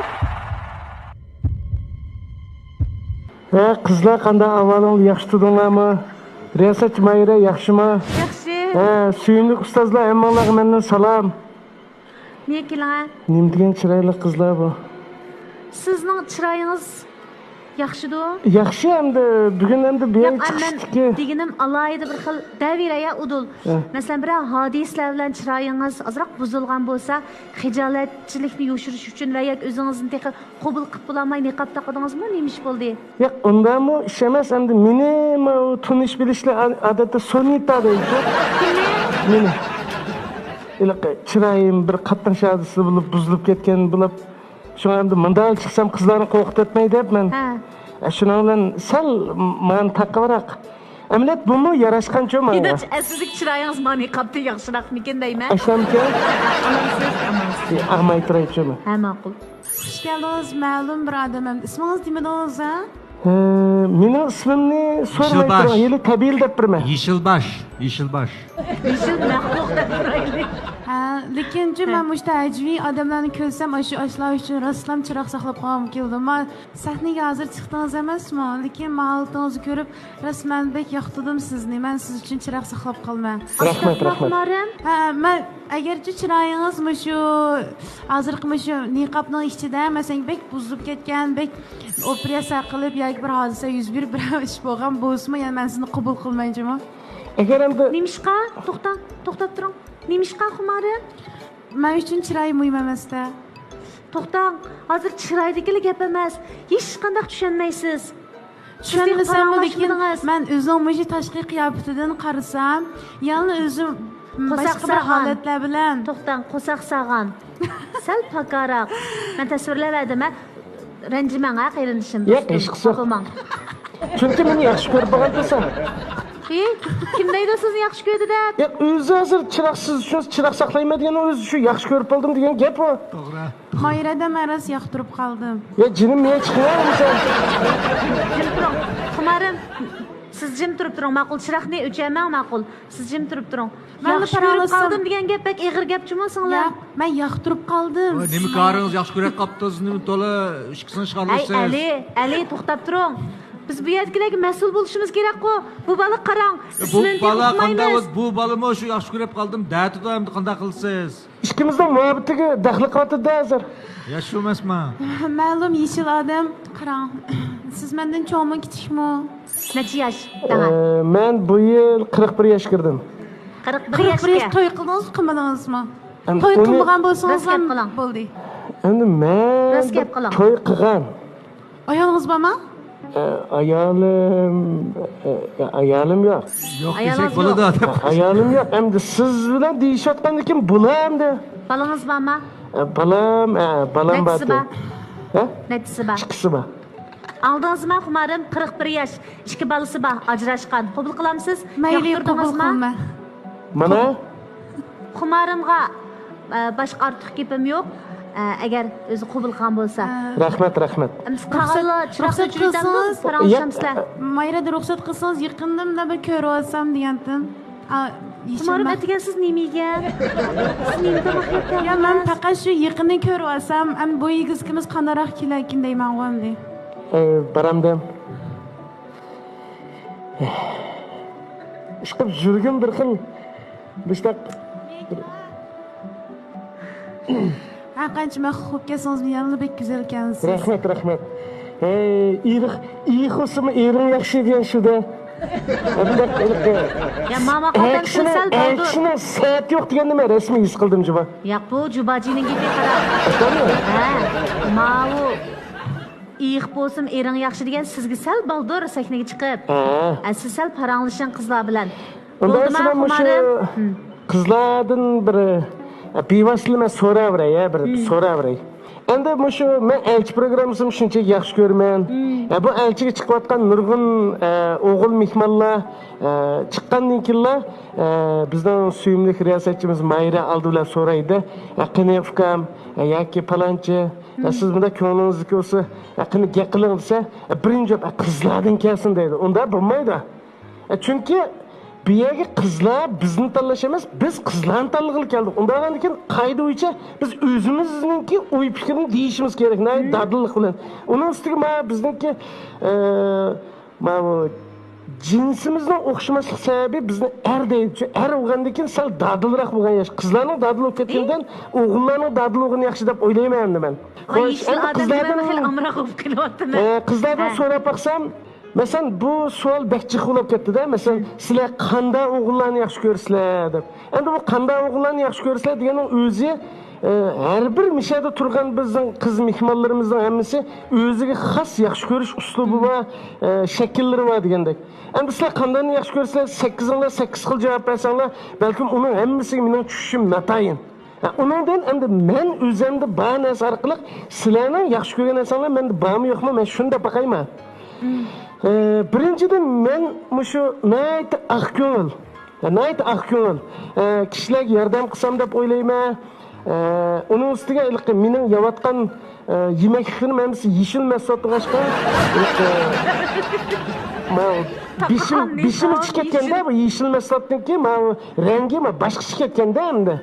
ھە، قىزلار، قانداق ئەھۋالىڭلار؟ ياخشى تۇردۇڭلارمۇ؟ رىياسەتچى ماھىرە، ياخشىمۇ؟ ياخشى. ھە، سۆيۈملۈك ئۇستازلار، ھەممىڭلارغا مەندىن سالام. نىيە كېلىڭە. نېمە دېگەن چىرايلىق قىزلار بۇ. سىزنىڭ چىرايىڭىز ياخشىدۇ؟ ياخشى ئەمدى، بۈگۈن ئەمدى بۇ يەرگە ياق، ئا، مەن چىقىشتىكى. دېگىنىم ئالاھىدە بىر خىل دەۋېرەي يا ئۇدۇل. ھە. مەسىلەن، بىرەر ھادىسىلەر بىلەن چىرايىڭىز ئازراق بۇزۇلغان بولسا، خىجالەتچىلىكنى يوشۇرۇش ئۈچۈن ۋە ياكى ئۆزىڭىزنى تېخى قوبۇل قىلىپ بولالماي نىقاب تاقىدىڭىزمۇ؟ نېمە ئىش بولدى؟ ياق، ئۇنداقمۇ ئىش ئەمەس، ئەمدى مېنى ماۋۇ تونۇش بىلىشلەر ئا-، ئادەتتە سونىتا دەيدۇ. كىمنى؟ مېنى. ھېلىقى چىرايىم بىر قاتناش ھادىسىسى بولۇپ بۇزۇلۇپ كەتكەن بولۇپ، شۇڭا ئەمدى مۇنداق چىقسام قىزلارنى قورقۇتۇۋەتمەي دەپ مەن. ھە. ئە، شۇنىڭ بىلەن سەل مانا تاقىۋاراق. ئەمەلىيەت بۇمۇ ياراشقانچۇ ماڭا؟ ئىناچ ئەسلىدىكى چىرايىڭىز مانا نىقابتا ياخشىراقمىكىن دەيمەن. ئاشۇنداقمىكەن؟ ئامانسىز، ئامانسىز. ئە، ئاغماي تۇرايچۇ مەن. ھە، ماقۇل. خۇش كەلدىڭىز، مەلۇم بىر ئادەم. ئىسمىڭىز دېمىدىڭىز، ھە؟ ھە، مېنىڭ ئىسمىمنى سورىماي يېشىلباش. تۇرۇڭ، ھېلى تەبىئىيلا دەپ بېرىمەن. يېشىلباش، يېشىلباش. يېشىل مەخلۇق دەپ تۇرايلى. ھە، لېكىنچۇ، ھە. مەن مۇشۇنداق ئەجەبىي ئادەملەرنى كۆرسەم، ئاشۇ، ئاشۇلار ئۈچۈن راسلام چىراغ ساقلاپ قالغۇم كېلىدۇ. ما، سەھنىگە ھازىر چىقتىڭىز ئەمەسمۇ؟ لېكىن ماھارىتىڭىزنى كۆرۈپ، راست مەن بەك ياقتۇردۇم سىزنى. مەن سىز ئۈچۈن چىراغ ساقلاپ قالىمەن. رەھمەت، رەھمەت. ھە، مەن ئەگەرچە چىرايىڭىز مۇشۇ، ھازىرقى مۇشۇ نىقابنىڭ ئىچىدە، مەسىلەن، بەك بۇزۇلۇپ كەتكەن، بەك ئوپېراتسىيە قىلىپ ياكى بىر ھادىسە يۈز بېرىپ، بىر ئىش بولغان بولسىمۇ، يەنە مەن سىزنى قوبۇل قىلمايچۇمۇ؟ ئەگەر ئەمدى نېمىشقا؟ توختاڭ، توختاپ تۇرۇڭ. نېمىشقا خۇمارىم؟ مەن ئۈچۈن چىراي مۇھىم ئەمەستە. توختاڭ، ھازىر چىرايدىكىلا گەپ ئەمەس، ھېچقانداق چۈشەنمەيسىز. چۈشەنمىسەممۇ، لېكىن مەن ئۆزىنىڭ مۇشۇ تاشقى قىياپىتىدىن قارىسام، يەنىلا ئۆزى قورساق باشقا بىر ساغان. ھالەتلەر بىلەن. توختاڭ، قورساق ساغان. سەل پاكاراق. مەن تەسۋىرلەۋەردىم، ھە؟ رەنجىمەڭ، ھە، قېرىندىشىم، ياق، دوستۇم، ھېچقىسى يوق. خاپا بولماڭ. چۈنكى مېنى ياخشى كۆرۈپ بولغان تۇرسا. ھى؟ كىم دەيدۇ سىزنى ياخشى كۆردى دەپ؟ ياق، ئۆزى ھازىر چىراغ، سىز ئۈچۈن چىراغ ساقلايمەن دېگەن، ئۆزى شۇ ياخشى كۆرۈپ بولدۇم دېگەن گەپ ئۇ. توغرا. ماھىرەدە مەن راست ياقتۇرۇپ قالدىم. يا جېنىم، نېمە چىقىۋالدىڭ سەن؟ جىم تۇرۇڭ. خۇمارىم، سىز جىم تۇرۇپ تۇرۇڭ، ماقۇل. چىراغنى ئۆچۈرمەڭ، ماقۇل. سىز جىم تۇرۇپ تۇرۇڭ. مەنمۇ ياخشى كۆرۈپ پاراڭلىسام قالدىم دېگەن گەپ بەك ئېغىر گەپ جۇمۇ سىڭلىم. ياق، مەن ياقتۇرۇپ قالدىم. ۋاي، نېمە كارىڭىز ياخشى كۆرۈپ قاپتۇ، سىز نېمە تولا ئىككىسىنى ئەي، ئىشغاللىسىز؟ ئەلى، ئەلى، توختاپ تۇرۇڭ. بىز بۇ يەردىكىلەرگە مەسئۇل بولۇشىمىز كېرەققۇ. بۇ بالا قاراڭ، بۇ ئىسمىنى بالا تېخى قانداق، ئۇقمايمىز. بۇ بالىمۇ شۇ ياخشى كۆرۈپ قالدىم دەتىدۇ، ئەمدى قانداق قىلىسىز؟ ئىككىمىزنىڭ مۇھەببىتىگە دەخلى قىلىۋاتىدۇ ھازىر. ياش شۇ ئەمەسما؟ مەلۇم، يېشىل ئادەم. قاراڭ، سىز مەندىن چوڭمۇ، كىچىكمۇ؟ نەچچە ياش؟ ئە، مەن بۇ يىل قىرىق بىر ياشقا كىردىم. قىرىق بىر ياشقا؟ قىرىق بىر ياش توي قىلدىڭىزمۇ، قىلمىدىڭىزمۇ؟ ئەمدى توي قىلمىغان بولسىڭىز ھەم بولدى. ئەمدى مەن توي قىلغان. ئايالىڭىز بارمۇ؟ ئە، ئايالىم، ئە، ئە، ئايالىم يوق. يوق دېسەك بولىدۇ، ئادەم. ئايالىم يوق. ئەمدى سىز بىلەن دېيىشىۋاتقاندىكىن بۇلا ئەمدى. بالىڭىز بارمۇ؟ ئە، بالام، ئە، بالام بار. نەچچىسى بار؟ ھە؟ نەچچىسى بار؟ ئىككىسى بار. ئاڭلىدىڭىزمۇ، خۇمارىم، قىرىق بىر ياش، ئىككى بالىسى بار، ئاجراشقان. قوبۇل قىلامسىز؟ مەيلى، قوبۇل قىلىمەن. مانا. خۇمارىمغا، ئە، باشقا ئارتۇق گېپىم يوق. ئە، ئەگەر ئۆزى قوبۇل قىلغان بولسا. رەھمەت، رەھمەت. ئەمدى قالغانلار چىراغ ئۆچۈرۈۋېتەمدۇ، پاراڭلىشامسىلەر؟ ماھىرەدە، رۇخسەت قىلسىڭىز، يېقىندىن بىر كۆرۈۋالسام دېگەنتىم. خۇمارىم، ئەتىگەن سىز نېمە يېگەن؟ سىز نېمە تاماق يەپ كەلدىڭىز؟ يا، مەن پەقەت شۇ يېقىننى كۆرۈۋالسام، ئەمدى بۇ ئېگىزىكىمىز قانداقراق كېلەركىن دەيمەنغۇ ئەمدى. ئە، بارامدىم. ئىشقىلىپ يۈرىكىم بىر خىل مۇشتاق. ھەر قانچە مەخلۇق بولۇپ كەتسىڭىزمۇ يەنىلا بەك گۈزەلكەنسىز. رەھمەت، رەھمەت. ھەي، ئېرىق، ئېرىق بولسىمۇ ئېرىڭ ياخشى دېگەن شۇ-دە. بۇنداق، يا، ماما، ھەر كىشىنىڭ، ھەر كىشىنىڭ سەتى يوق دېگەننى مەن رەسمىي ھېس قىلدىم، جۇما. ياق، بۇ جۇباجىنىڭ گېپى، قارا. ھە، ماۋۇ. ئېيىق بولسىمۇ ئېرىڭ ياخشى دېگەن سىزگە سەل بالدۇر سەھنىگە چىقىپ. ھە. ئە، سىز سەل پاراڭلىشىڭ قىزلار بىلەن. ئۇنداق بولدىما، بولسا مەن مۇشۇ خۇمارىم؟ قىزلاردىن بىر، ئە، بىۋاسىتە مەن سوراۋېرەي، يا، بىر سوراۋېرەي. ئەمدى مۇشۇ مەن ئەلچى پروگراممىسىنى شۇنچىلىك ياخشى كۆرىمەن. ئە، بۇ ئەلچىگە چىقىۋاتقان نۇرغۇن، ئە، ئوغۇل مېھمانلار، ئە، چىققاندىن كېيىنلا، ئە، بىزنىڭ سۆيۈملۈك رىياسەتچىمىز ماھىرە ئالدى بىلەن سورايدۇ، ئە، قېنى ئۇكام، ئە، ياكى پالانچى، ئە، سىز مۇنداق كۆڭلىڭىزدىكى بولسا، ئە، قېنى گەپ قىلىڭ دېسە، ئە، بىرىنچى جاۋاب، ئە، قىزلاردىن كەلسۇن دەيدۇ. ئۇنداق بولمايدۇ. ئە، چۈنكى بۇ يەرگە قىزلار بىزنى تاللاش ئەمەس، بىز قىزلارنى تاللىغىلى كەلدۇق. ئۇنداق بولغاندىكىن قائىدە بويىچە بىز ئۆزىمىزنىڭكى ئوي پىكرىنى دېيىشىمىز كېرەك، ناھايىتى دادىللىق بىلەن. ئۇنىڭ ئۈستىگە مانا بىزنىڭكى، ئە، ماۋۇ جىنسىمىزنىڭ ئوخشىماسلىق سەۋەبى بىزنى ئەر دەيدۇ. ئەر بولغاندىن كېيىن سەل دادىلراق بولغان ياخشى. قىزلارنىڭ دادىل بولۇپ كەتكەندىن ئوغۇللارنىڭ دادىل بولغىنى ياخشى دەپ ئويلايمەن ئەمدى مەن. خوش، ئەمدى قىزلاردىن، خېلى ئامراق بولۇپ قېلىۋاتىمەن. ئە، قىزلاردىن سوراپ باقسام، مەسىلەن، بۇ سوئال بەك جىق بولۇپ كەتتى-دە. مەسىلەن، سىلەر قانداق ئوغۇللارنى ياخشى كۆرىسىلەر دەپ. ئەمدى بۇ قانداق ئوغۇللارنى ياخشى كۆرىسىلەر دېگەننىڭ ئۆزى، ئە، ھەر بىر مۇشۇ يەردە تۇرغان بىزنىڭ قىز مېھمانلىرىمىزنىڭ ھەممىسى ئۆزىگە خاس ياخشى كۆرۈش ئۇسلۇبى بار، ئە، شەكىللىرى بار دېگەندەك. ئەمدى سىلەر قانداقنى ياخشى كۆرىسىلەر؟ سەككىزىڭلار سەككىز خىل جاۋاب بەرسەڭلار، بەلكىم ئۇنىڭ ھەممىسىگە مېنىڭ چۈشۈشۈم ناتايىن. ھە، ئۇنىڭدىن ئەمدى مەن ئۆزۈمدە بار نەرسە ئارقىلىق سىلەرنىڭ ياخشى كۆرگەن نەرسەڭلار مەندە بارمۇ يوقمۇ، مەن شۇنى دەپ باقايمەن. ئە، بىرىنچىدىن، مەن مۇشۇ ناھايىتى ئاق كۆڭۈل، ھە، ناھايىتى ئاق كۆڭۈل، ئە، كىشىلەرگە ياردەم قىلسام دەپ ئويلايمەن. ئە، ئۇنىڭ ئۈستىگە ھېلىقى مېنىڭ يەۋاتقان، ئە، يېمەكلىكلىرىم ھەممىسى يېشىل مەھسۇلاتتىن ئاشقان، ھېلىقى، ماۋۇ بېشىم، بېشىم ئىچىپ كەتكەندە، بۇ يېشىل مەھسۇلاتتىن كېيىن ماۋۇ رەڭگى ماۋۇ باشقىچە كەتكەندە ئەمدى.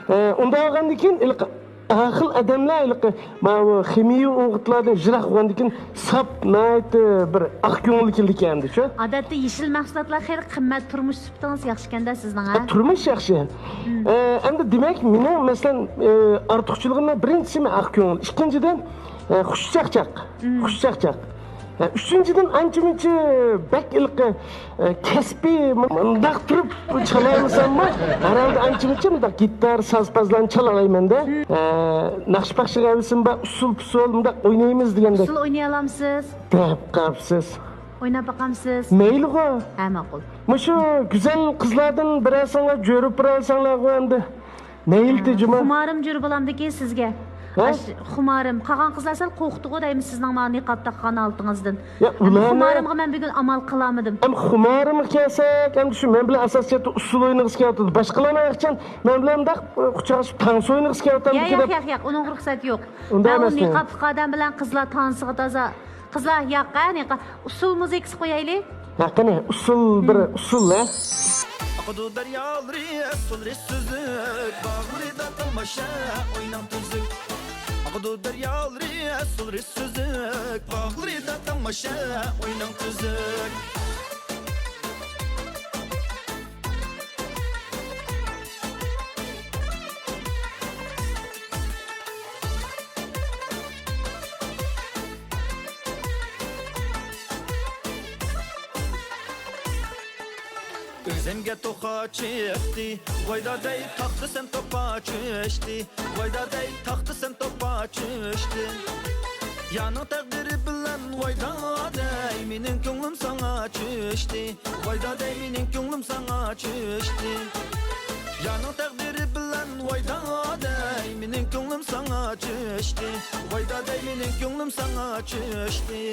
ئە، ئۇنداق بولغاندىن كېيىن، ھېلىقى ئاقىل ئادەملەر ھېلىقى ماۋۇ خىمىيەۋى ئوغۇتلاردىن يىراق بولغاندىن كېيىن ساپ، ناھايىتى بىر ئاق كۆڭۈل كېلىدىكەن ئەمدى شۇ. ئادەتتە يېشىل مەھسۇلاتلار خېلى قىممەت، تۇرمۇش سۈپىتىڭىز ياخشىكەندە سىزنىڭ، ھە؟ ھە، تۇرمۇش ياخشى. ئە، ئەمدى دېمەك، مېنىڭ مەسىلەن، ئە، ئارتۇقچىلىقىمنىڭ بىرىنچىسى مەن ئاق كۆڭۈل. ئىككىنچىدىن، ئە، خۇشچاقچاق. خۇشچاقچاق. ئە، ئۈچىنچىدىن، ئانچە-مۇنچە بەك ھېلىقى، ئە، كەسپىي مۇنداق تۇرۇپ چالالىساممۇ، ھەرھالدا ئانچە-مۇنچە مۇنداق گىتار، ساز-پازلارنى چالالايمەن-دە. ئە، ناخشا-پاخشىغا ھەۋىسىم بار، ئۇسسۇل-پۇسسۇل مۇنداق ئوينايمىز دېگەندەك. ئۇسسۇل ئوينىيالامسىز؟ دەپ قاپسىز. ئويناپ باقامسىز؟ مەيلىغۇ. ھە، ماقۇل. مۇشۇ گۈزەل قىزلاردىن بىرەرسىڭلار جۆرۈپ بېرەلىسەڭلارغۇ ئەمدى. نەيىلتى جۇما. خۇمارىم جۆر بولامدىكى سىزگە. ھە؟ ئاش-، خۇمارىم. قالغان قىزلار سەل قورقتىغۇ دەيمەن سىزنىڭ مانا نىقاب تاققان ھالىتىڭىزدىن. يا، ئەمدى ئۇلارنى خۇمارىمغا مەن بۈگۈن ئامال قىلالمىدىم. ئەمدى خۇمارىمغا كەلسەك، ئەمدى شۇ مەن بىلەن ئاساسىي جەھەتتە ئۇسسۇل ئوينىغۇسى كېلىۋاتىدۇ. باشقىلارنىڭ ئاخچان مەن بىلەن مۇنداق، ئۇ، قۇچاقلىشىپ تانسا ئوينىغۇسى كېلىۋاتامدىكى دەپ. ياق، ياق، ياق، ياق، ئۇنىڭغا رۇخسەت يوق. ئۇنداق ئەمەسمۇ؟ نىقابلىق ئادەم بىلەن قىزلار تانسىغا تازا. قىزلار، ياق، ھە، نىقاب. ئۇسسۇل مۇزىكىسى قويايلى. ھە، قېنى، ئۇسسۇل بىر ئۇسسۇل، ھە؟ ئاقىدۇ دەريالىرى، سۇلىرى سۈزۈك، باغلىرىدا تاماشا، ئويناڭ تۈزۈك. ئاقىدۇ دەريالىرى، سۇلىرى سۈزۈك، باغلىرىدا تاماشا، ئويناڭ تۈزۈك. ئۆزەمگە توخا چىقتى، ۋاي دادەي، تاختىسەن توپا چۈشتى، ۋاي دادەي، تاختىسەن توپا چۈشتى. يارنىڭ تەقدىرى بىلەن، ۋاي دادەي، مېنىڭ كۆڭلۈم ساڭا چۈشتى، ۋاي دادەي، مېنىڭ كۆڭلۈم ساڭا چۈشتى. يارنىڭ تەقدىرى بىلەن، ۋاي دادەي، مېنىڭ كۆڭلۈم ساڭا چۈشتى، ۋاي دادەي، مېنىڭ كۆڭلۈم ساڭا چۈشتى.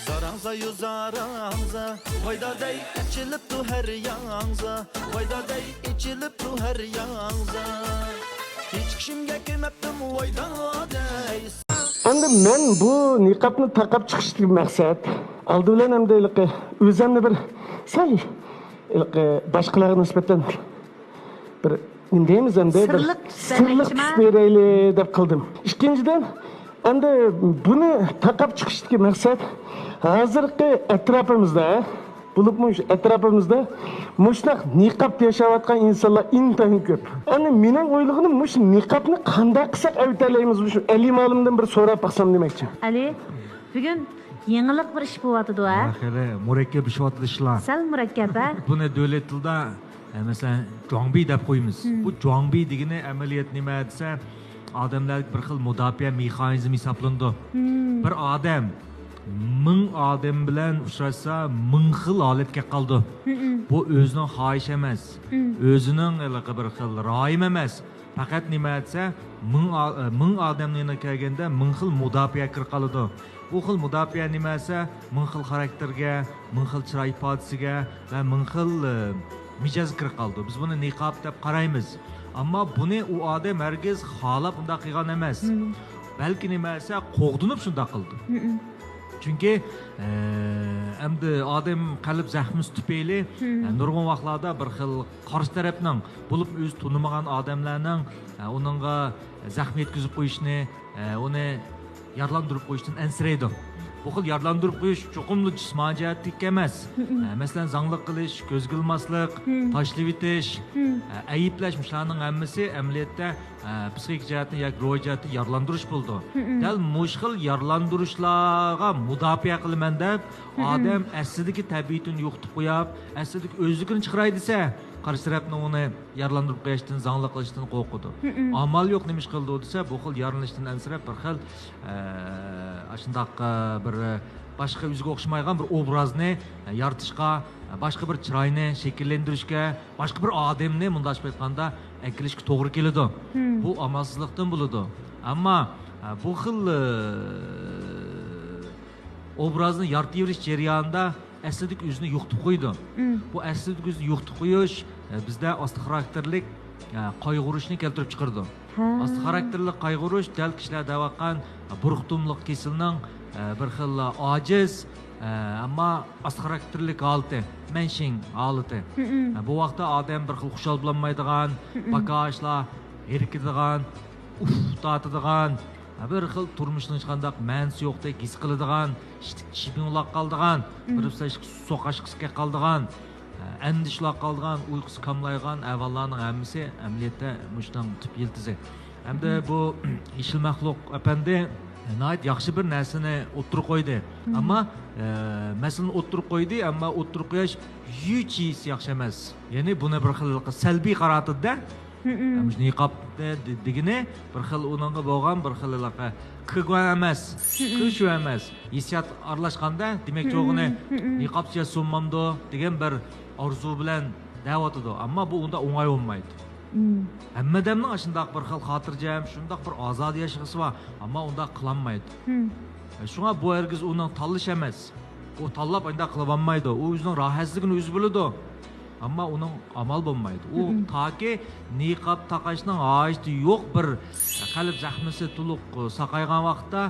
زاراڭزا يۇ زاراڭزا، ۋاي دادەي، ئېچىلىپتۇ ھەر ياڭزا، ۋاي دادەي، ئېچىلىپتۇ ھەر ياڭزا. ھېچ كىشىمگە كۆرمەپتىم، ۋاي دادەي. ئەمدى مەن بۇ نىقابنى تاقاپ چىقىشتىكى مەقسەت، ئالدى بىلەن ئەمدى ھېلىقى ئۆزۈمنى بىر سەل ھېلىقى باشقىلارغا نىسبەتەن بىر نېمە دەيمىز ئەمدى، بىر سىرلىق تۈس بەرمەكچىما؟ بېرەيلى دەپ قىلدىم. ئىككىنچىدىن، ئەمدى بۇنى تاقاپ چىقىشتىكى مەقسەت، ھازىرقى ئەتراپىمىزدا، بولۇپمۇ شۇ ئەتراپىمىزدا مۇشۇنداق نىقابتا ياشاۋاتقان ئىنسانلار ئىنتايىن كۆپ. ئەمدى مېنىڭ ئويلىغىنىم، مۇشۇ نىقابنى قانداق قىلساق ئەۋېتەلەيمىز، مۇشۇ ئەلىم ئالىمدىن بىر سوراپ باقسام دېمەكچى. ئەلى، بۈگۈن يېڭىلىق بىر ئىش بولۇۋاتىدۇ، ھە؟ ھە، خېلى مۇرەككەپ ئىشلىۋاتىدۇ ئىشلار. سەل مۇرەككەپ، ھە؟ بۇنى دۆلەت تىلىدا، ئە، مەسىلەن، جۇاڭبى دەپ قويىمىز. بۇ جۇاڭبى دېگىنى ئەمەلىيەت نېمە دېسە، ئادەملەرگە بىر خىل مۇداپىئە مېخانىزمى ھېسابلىنىدۇ. بىر ئادەم مىڭ ئادەم بىلەن ئۇچراشسا، مىڭ خىل ھالەتكە قالىدۇ. بۇ ئۆزىنىڭ خاھىشى ئەمەس، ئۆزىنىڭ ھېلىقى بىر خىل رايىمۇ ئەمەس. پەقەت نېمە دېسە، مىڭ ئا-، مىڭ ئادەمنىڭ يېنىغا كەلگەندە مىڭ خىل مۇداپىئە كىرىپ قالىدۇ. بۇ خىل مۇداپىئە نېمە دېسە، مىڭ خىل خاراكتېرگە، مىڭ خىل چىراي ئىپادىسىگە ۋە مىڭ خىل، ئى، مىجەزگە كىرىپ قالىدۇ. بىز بۇنى نىقاب دەپ قارايمىز. ئەمما بۇنى ئۇ ئادەم ھەرگىز خالاپ ئۇنداق قىلغان ئەمەس. بەلكى نېمە دېسە، قوغدىنىپ شۇنداق قىلىدۇ. چۈنكى، ئە، ئەمدى ئادەم قەلب زەخمىسى تۈپەيلى، ئە، نۇرغۇن ۋاقىتلاردا بىر خىل قارشى تەرەپنىڭ، بولۇپمۇ ئۆزى تونۇمىغان ئادەملەرنىڭ، ئە، ئۇنىڭغا زەخمە يەتكۈزۈپ قويۇشنى، ئە، ئۇنى يارىلاندۇرۇپ قويۇشتىن ئەنسىرەيدۇ. بۇ خىل يارىلاندۇرۇپ قويۇش چوقۇملا جىسمانىي جەھەتتىكى ئەمەس. ئە، مەسىلەن، زاڭلىق قىلىش، كۆزگە ئىلماسلىق، تاشلىۋېتىش، ئە، ئەيىبلەش، مۇشۇلارنىڭ ھەممىسى ئەمەلىيەتتە، ئە، پسىخىك جەھەتتىن ياكى روھىي جەھەتتىن يارىلاندۇرۇش بولىدۇ. دەل مۇشۇ خىل يارىلاندۇرۇشلارغا مۇداپىئە قىلىمەن دەپ، ئادەم ئەسلىدىكى تەبىئىتىنى يوقىتىپ قويۇپ، ئەسلىدىكى ئۆزلۈكىنى چىقىراي دېسە، قارشى تەرەپنىڭ ئۇنى يارىلاندۇرۇپ قويۇشتىن، زاڭلىق قىلىشتىن قورقىدۇ. ئامال يوق، نېمە ئىش قىلىدۇ دېسە، بۇ خىل يارىلىنىشتىن ئەنسىرەپ، بىر خىل، ئە، ئاشۇنداق، ئە، بىر، ئە، باشقا ئۆزىگە ئوخشىمايدىغان بىر ئوبرازنى، ئە، يارىتىشقا، ئە، باشقا بىر چىراينى شەكىللەندۈرۈشكە، باشقا بىر ئادەمنى، مۇنداقچە ئېيتقاندا، ئەكېلىشكە توغرا كېلىدۇ. بۇ ئامالسىزلىقتىن بولىدۇ. ئەمما، ئە، بۇ خىل، ئە، ئوبرازنى يارىتىۋېرىش جەريانىدا ئەسلىدىكى ئۆزىنى يوقىتىپ قويىدۇ. بۇ ئەسلىدىكى ئۆزىنى يوقىتىپ قويۇش، ئە، بىزدە ئاستا خاراكتېرلىك، ئە، قايغۇرۇشنى كەلتۈرۈپ چىقىرىدۇ. ئاستا خاراكتېرلىك قايغۇرۇش دەل كىشىلەر دەۋاتقان بۇرۇقتۇملۇق كېسىلىنىڭ، ئە، بىر خىل ئاجىز، ئە، ئەمما ئاستا خاراكتېرلىك ھالىتى، مەنشىڭ ھالىتى. ئە، بۇ ۋاقىتتا ئادەم بىر خىل خۇشال بولالمايدىغان، باكاشلا ھېرىكىدىغان، ئۇف تارتىدىغان، بىر خىل تۇرمۇشنىڭ ھېچقانداق مەنىسى يوقتەك ھېس قىلىدىغان، ئىشتىكى شىپىڭلاپ قالىدىغان، بىر سوقاشقۇسى كەپ قالىدىغان، ئەندىشىلەپ قالىدىغان، ئۇيقۇسى كاملايدىغان ئەھۋاللارنىڭ ھەممىسى ئەمەلىيەتتە مۇشۇنىڭ تۈپ يىلتىزى. ھەمدە بۇ يېشىل مەخلۇق ئەپەندى ناھايىتى ياخشى بىر نەرسىنى ئوتتۇرىغا قويدى. ئەمما، ئە، مەسىلىنى ئوتتۇرىغا قويدى، ئەمما ئوتتۇرىغا قويۇش يۈچىسى ياخشى ئەمەس. يەنى بۇنى بىر خىل سەلبىي قاراتىدۇ-دە. مۇشۇ نىقاب دېگىنى بىر خىل ئۇنىڭغا بولغان بىر خىل ھېلىقى كىگۇەن ئەمەس، كىشۇ ئەمەس، ھېسسىيات ئارىلاشقاندا، دېمەكچى بولغىنى نىقابسىز ياشىسا بولمامدۇ دېگەن بىر ئارزۇ بىلەن دەۋاتىدۇ. ئەمما بۇ ئۇنداق ئوڭاي بولمايدۇ. ھەممە ئادەمنىڭ ئاشۇنداق بىر خىل خاتىرجەم، شۇنداق بىر ئازادە ياشىغۇسى بار، ئەمما ئۇنداق قىلالمايدۇ. شۇڭا بۇ ھەرگىز ئۇنىڭ تاللىشى ئەمەس. ئۇ تاللاپ ئانداق قىلىۋالمايدۇ. ئۇ ئۆزىنىڭ راھەتسىزلىكىنى ئۆزى بىلىدۇ. ئەمما ئۇنىڭ ئامال بولمايدۇ. ئۇ تاكى نىقاب تاقاشنىڭ ھاجىتى يوق بىر قەلب زەخمىسى تولۇق ساقايغان ۋاقىتتا،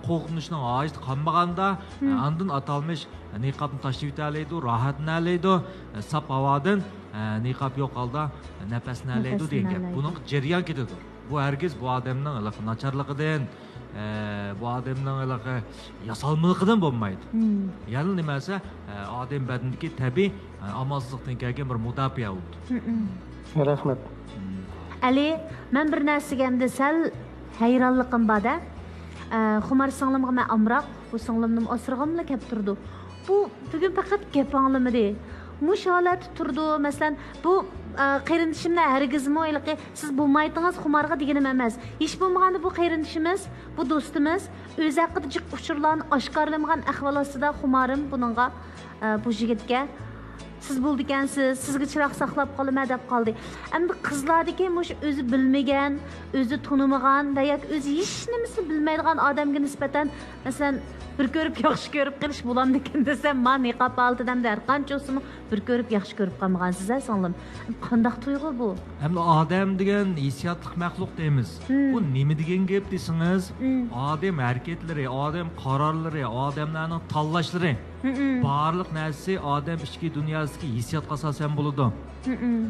قوغدىنىشنىڭ ھاجىتى قالمىغاندا، ئاندىن ئاتالمىش نىقابنى تاشلىۋېتەلەيدۇ، راھەتلىنەلەيدۇ، ساپ ھاۋادىن نىقاب يوق ھالدا نەپەسلىنەلەيدۇ دېگەن گەپ. نەپەسلىنەلەيدۇ. بۇنىڭغا جەريان كېتىدۇ. بۇ ھەرگىز بۇ ئادەمنىڭ ھېلىقى ناچارلىقىدىن، ئە، بۇ ئادەمنىڭ ھېلىقى ياسالمىلىقىدىن بولمايدۇ. يەنە نېمە دېسە، ئە، ئادەم بەدىنىدىكى تەبىئىي، ئە، ئامالسىزلىقتىن كەلگەن بىر مۇداپىئە بولىدۇ. رەھمەت. ئەلى، مەن بىر نەرسىگە ئەمدى سەل ھەيرانلىقىم بار-دە. ئە، خۇمار سىڭلىمغا مەن ئامراق، بۇ سىڭلىمنىمۇ ئاسرىغۇملا كەپ تۇرىدۇ. بۇ بۈگۈن پەقەت گەپ ئاڭلىمىدى. مۇشۇ ھالەتتە تۇرىدۇ. مەسىلەن، بۇ، ئە، قېرىندىشىمنى ھەرگىزمۇ ھېلىقى سىز بولمايتىڭىز خۇمارغا دېگىنىم ئەمەس. ھېچ بولمىغاندا بۇ قېرىندىشىمىز، بۇ دوستىمىز ئۆزى ھەققىدە جىق ئۇچۇرلارنى ئاشكارىلىمىغان ئەھۋال ئاستىدا خۇمارىم بۇنىڭغا، ئە، بۇ يىگىتكە سىز بولىدىكەنسىز، سىزگە چىراغ ساقلاپ قالىمەن دەپ قالدى. ئەمدى قىزلاردىكى مۇشۇ ئۆزى بىلمىگەن، ئۆزى تونۇمىغان ۋە ياكى ئۆزى ھېچ نېمىسىنى بىلمەيدىغان ئادەمگە نىسبەتەن، مەسىلەن، بىر كۆرۈپ ياخشى كۆرۈپ قېلىش بولامدىكىن دېسەم، ما نىقاب ھالىتىدە ئەمدى ھەر قانچە بولسىمۇ بىر كۆرۈپ ياخشى كۆرۈپ قالمىغانسىز ھە سىڭلىم. قانداق تۇيغۇ بۇ؟ ئەمدى ئادەم دېگەن ھېسسىياتلىق مەخلۇق دەيمىز. بۇ نېمە دېگەن گەپ دېسىڭىز، ئادەم ھەرىكەتلىرى، ئادەم قارارلىرى، ئادەملەرنىڭ تاللاشلىرى، بارلىق نەرسىسى ئادەم ئىچكى دۇنياسىدىكى ھېسسىياتقا ئاساسەن بولىدۇ.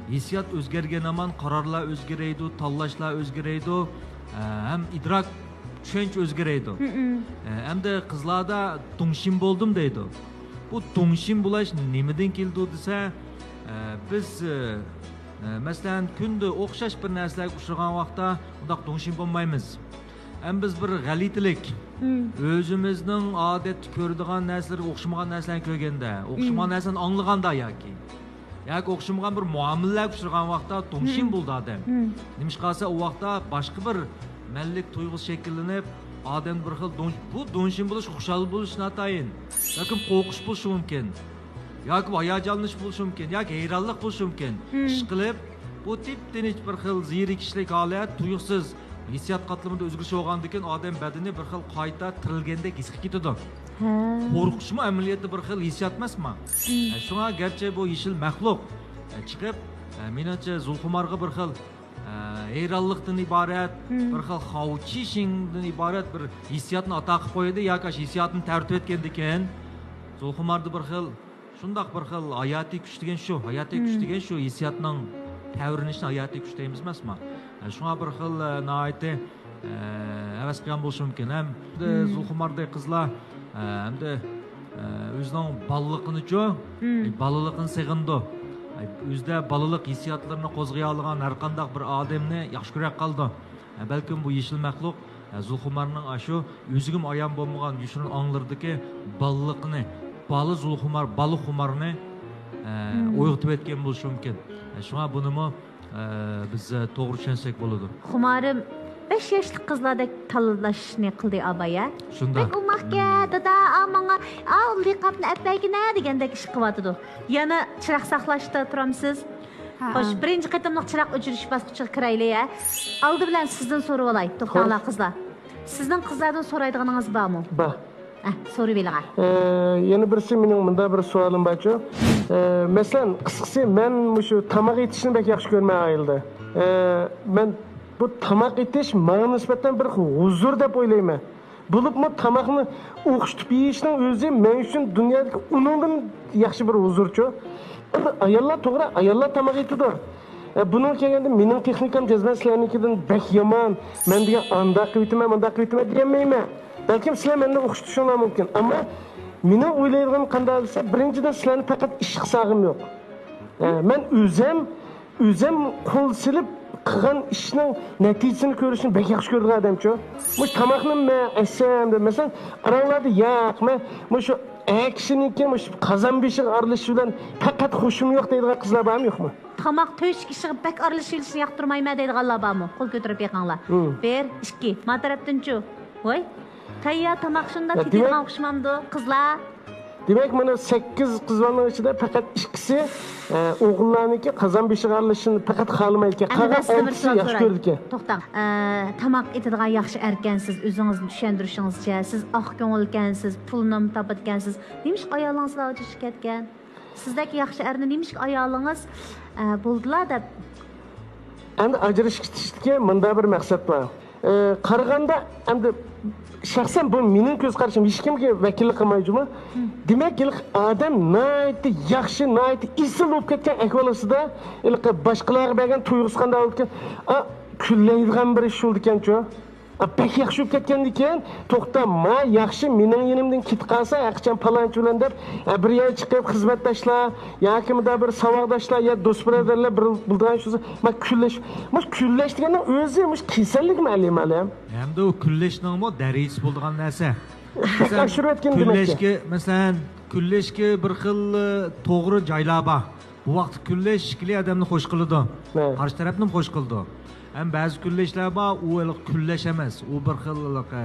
ھېسسىيات ئۆزگەرگەن ھامان قارارلار ئۆزگىرەيدۇ، تاللاشلار ئۆزگىرەيدۇ، ئە، ھەم ئىدراك، چۈشەنچە ئۆزگىرەيدۇ. ئە، ئەمدى قىزلاردا دۇڭشىن بولدۇم دەيدۇ. بۇ دۇڭشىن بولاش نېمىدىن كېلىدۇ دېسە، ئە، بىز، ئە، ئە، مەسىلەن، كۈندە ئوخشاش بىر نەرسىلەرگە ئۇچرىغان ۋاقىتتا ئۇنداق دۇڭشىن بولمايمىز. ئەمما بىز بىر غەلىتىلىك، ئۆزىمىزنىڭ ئادەتتە كۆرىدىغان نەرسىلەرگە ئوخشىمىغان نەرسىلەرنى كۆرگەندە، ئوخشىمىغان نەرسىلەرنى ئاڭلىغاندا ياكى، ياكى ئوخشىمىغان بىر مۇئامىلىلەرگە ئۇچرىغان ۋاقىتتا دۇڭشىن بولىدۇ ئادەم. نېمىشقا دېسە، ئۇ ۋاقىتتا باشقا بىر مەنلىك تۇيغۇسى شەكىللىنىپ، ئادەمدە بىر خىل دون، بۇ دونشىن بولۇش، خۇشال بولۇش ناتايىن. بەلكىم قورقۇش بولۇشى مۇمكىن. ياكى بۇ ھاياجانلىنىش بولۇشى مۇمكىن. ياكى ھەيرانلىق بولۇشى مۇمكىن. مم. ئىشقىلىپ، بۇ تىپتىنچ بىر خىل زېرىكىشلىك ھالەت، تۇيۇقسىز ھېسسىيات قاتلىمىدا ئۆزگىرىش بولغاندىن كېيىن ئادەم بەدىنى بىر خىل قايتا تىرىلگەندەك ھېس قىلىپ كېتىدۇ. ھە. قورقۇشمۇ ئەمەلىيەتتە بىر خىل ھېسسىيات ئەمەسمۇ؟ مم. ئە، شۇڭا گەرچە بۇ يېشىل مەخلۇق، ئە، چىقىپ، ئە، مېنىڭچە زۇلخۇمارغا بىر خىل ئە، ھەيرانلىقتىن ئىبارەت، مم. بىر خىل خاۋچىشىڭدىن ئىبارەت بىر ھېسسىياتنى ئاتا قىلىپ قويدى. ياكى ئاشۇ ھېسسىياتنى تەۋرىتىۋەتكەندىكىن، زۇلخۇماردا بىر خىل، شۇنداق بىر خىل ھاياتىي كۈچ دېگەن شۇ، ھاياتىي كۈچ مم. دېگەن شۇ ھېسسىياتنىڭ تەۋرىنىشىنى ھاياتىي كۈچ دەيمىز ئەمەسمۇ؟ ئە، شۇڭا بىر خىل، ئە، ناھايىتى ئە، ھەۋەس قىلغان بولۇشى مۇمكىن. ھەم مم. زۇلخۇماردەك قىزلار، ئە، ھەمدە، ئە، ئۆزىنىڭ بالىلىقىنىچۇ، مم. ئە، بالىلىقىنى سېغىنىدۇ. ئە، ئۆزىدە بالىلىق ھېسسىياتلىرىنى قوزغىيالىغان ھەر قانداق بىر ئادەمنى ياخشى كۆرۈپ قالىدۇ. ئە، بەلكىم بۇ يېشىل مەخلۇق، ئە، زۇلخۇمارنىڭ ئاشۇ ئۆزىگىمۇ ئايان بولمىغان يوشۇرۇن ئاڭلىرىدىكى بالىلىقىنى، بالا زۇلخۇمار، بالا خۇمارنى، ئە، مم. ئويغىتىۋەتكەن بولۇشى مۇمكىن. ئە، شۇڭا بۇنىمۇ ئە، بىز، ئە، توغرا چۈشەنسەك بولىدۇ. خۇمارىم بەش ياشلىق قىزلاردەك تاللاشنى قىلدى ئابايا. شۇنداق. بەك ئوماقكەن، دادا، ئا، ماڭا، ئا، نىقابنى ئەپبەرگىنە دېگەندەك ئىش قىلىۋاتىدۇ. يەنە چىراغ ساقلاشتا تۇرامسىز؟ ھە. خوش، بىرىنچى قېتىملىق چىراغ ئۆچۈرۈش باسقۇچىغا كىرەيلى، ھە. ئالدى بىلەن سىزدىن سورىۋالاي، توختاڭلار خوش. قىزلار. سىزنىڭ قىزلاردىن سورايدىغىنىڭىز بارمۇ؟ بار. ئە، سورىۋېلىڭە. ئە، يەنە بىرسى، مېنىڭ مۇنداق بىر سوئالىم بارچۇ. ئە، مەسىلەن، قىسقىسى، مەن مۇشۇ تاماق ئېتىشنى بەك ياخشى كۆرىمەن ئائىلىدە. ئە، مەن بۇ تاماق ئېتىش ماڭا نىسبەتەن بىر ھۇزۇر دەپ ئويلايمەن. بولۇپمۇ تاماقنى ئوخشىتىپ يېيىشنىڭ ئۆزى مەن ئۈچۈن دۇنيادىكى ئۇنىڭدىن ياخشى بىر ھۇزۇرچۇ. ئاياللار، توغرا، ئاياللار تاماق ئېتىدۇ. ئە، بۇنىڭغا كەلگەندە، مېنىڭ تېخنىكام جەزمەن سىلەرنىڭكىدىن بەك يامان. مەن دېگەن ئانداق قىلىۋېتىمەن، مانداق قىلىۋېتىمەن دېيەلمەيمەن. بەلكىم سىلەر مەندىن ئوخشاش چۈشىنىڭلار مۇمكىن. ئەمما مېنىڭ ئويلايدىغىنىم قانداق دېسە، بىرىنچىدىن، سىلەرنى پەقەت ئىشقا سالغۇم يوق. ئە، مەن ئۆزەم، ئۆزەم قول سېلىپ قىلغان ئىشنىڭ نەتىجىسىنى كۆرۈشنى بەك ياخشى كۆرىدىغان ئادەمچۇ. مۇشۇ تاماقنى مەن ئەتسەم دەپ، مەسىلەن، ئاراڭلاردا ياق، مەن مۇشۇ ئەر كىشىنىڭكى مۇشۇ قازان بېشىغا ئارىلىشىش بىلەن پەقەت خۇشۇم يوق دەيدىغان قىزلار بارمۇ، يوقمۇ؟ تاماق تۆشۈك ئىشىغا بەك ئارىلىشىۋېلىشنى ياقتۇرمايمەن دەيدىغانلار بارمۇ؟ قول كۆتۈرۈپ بېقىڭلار. ھىم. بىر، ئىككى. ما تەرەپتىنچۇ؟ ۋاي، تەييار تاماق شۇنداق يا، كېتىدىغان دېمەك، ئوخشىمامدۇ، قىزلار؟ دېمەك، مانا سەككىز قىز بالىنىڭ ئىچىدە پەقەت ئىككىسى، ئە، ئوغۇللارنىڭكى قازان بېشىغا ئارىلىشىشنى پەقەت خالىمايدىكەن. ئەمدى قالغان مەن سىزدىن بىر ئالتىسى سوئال ياخشى سوراي. كۆرىدىكەن. توختاڭ. ئە، تاماق ئېتىدىغان ياخشى ئەركەنسىز، ئۆزىڭىزنى چۈشەندۈرۈشىڭىزچە، سىز ئاق كۆڭۈلكەنسىز، پۇلنىمۇ تاپىدىكەنسىز. نېمىشقا ئايالىڭىز ئاجرىشىپ كەتكەن؟ سىزدەك ياخشى ئەرنى نېمىشقا ئايالىڭىز، ئە، بولدىلا دەپ؟ ئەمدى ئاجرىشىپ كېتىشتىكى مۇنداق بىر مەقسەت بار. ئە، قارىغاندا، ئەمدى شەخسەن بۇ مېنىڭ كۆز قارىشىم، ھېچكىمگە ۋەكىللىك قىلمايدۇ جۇمۇ. دېمەك، ھېلىقى ئادەم ناھايىتى ياخشى، ناھايىتى ئېسىل بولۇپ كەتكەن ئەھۋال ئاستىدا، ھېلىقى باشقىلارغا بەرگەن تۇيغۇسى قانداق بولىدىكەن؟ ئا، كۈنلەيدىغان بىر ئىش بولىدىكەنچۇ. ئا، بەك ياخشى بولۇپ كەتكەندىكىن، توختا، ما ياخشى، مېنىڭ يېنىمدىن كېتىپ قالسا، ھەرقاچان پالانچى بىلەن دەپ، ئە، بىر يەرگە چىقىپ، خىزمەتداشلار ياكى مۇنداق بىر ساۋاقداشلار يا دوست بىرادەرلەر بىر بولىدىغان شۇ، ما كۈنلەش، ما كۈنلەش دېگەننىڭ ئۆزى مۇشۇ كېسەللىكمۇ، ئەلىم ئالەم. ھەمدە ئۇ كۈنلەشنىڭمۇ دەرىجىسى بولىدىغان نەرسە. بەك ئاشۇرۇۋەتكەن دېمەككى. كۈنلەشكە، مەسىلەن، كۈنلەشكە بىر خىل، ئە، توغرا جايلار بار. بۇ ۋاقىتتا كۈنلەش ئىككىلى ئادەمنى خوش قىلىدۇ. ھە. قارشى تەرەپنىمۇ خوش قىلىدۇ. ھەم بەزى كۈنلەشلەر بار، ئۇ ھېلىقى كۈنلەش ئەمەس. ئۇ بىر خىل ھېلىقى،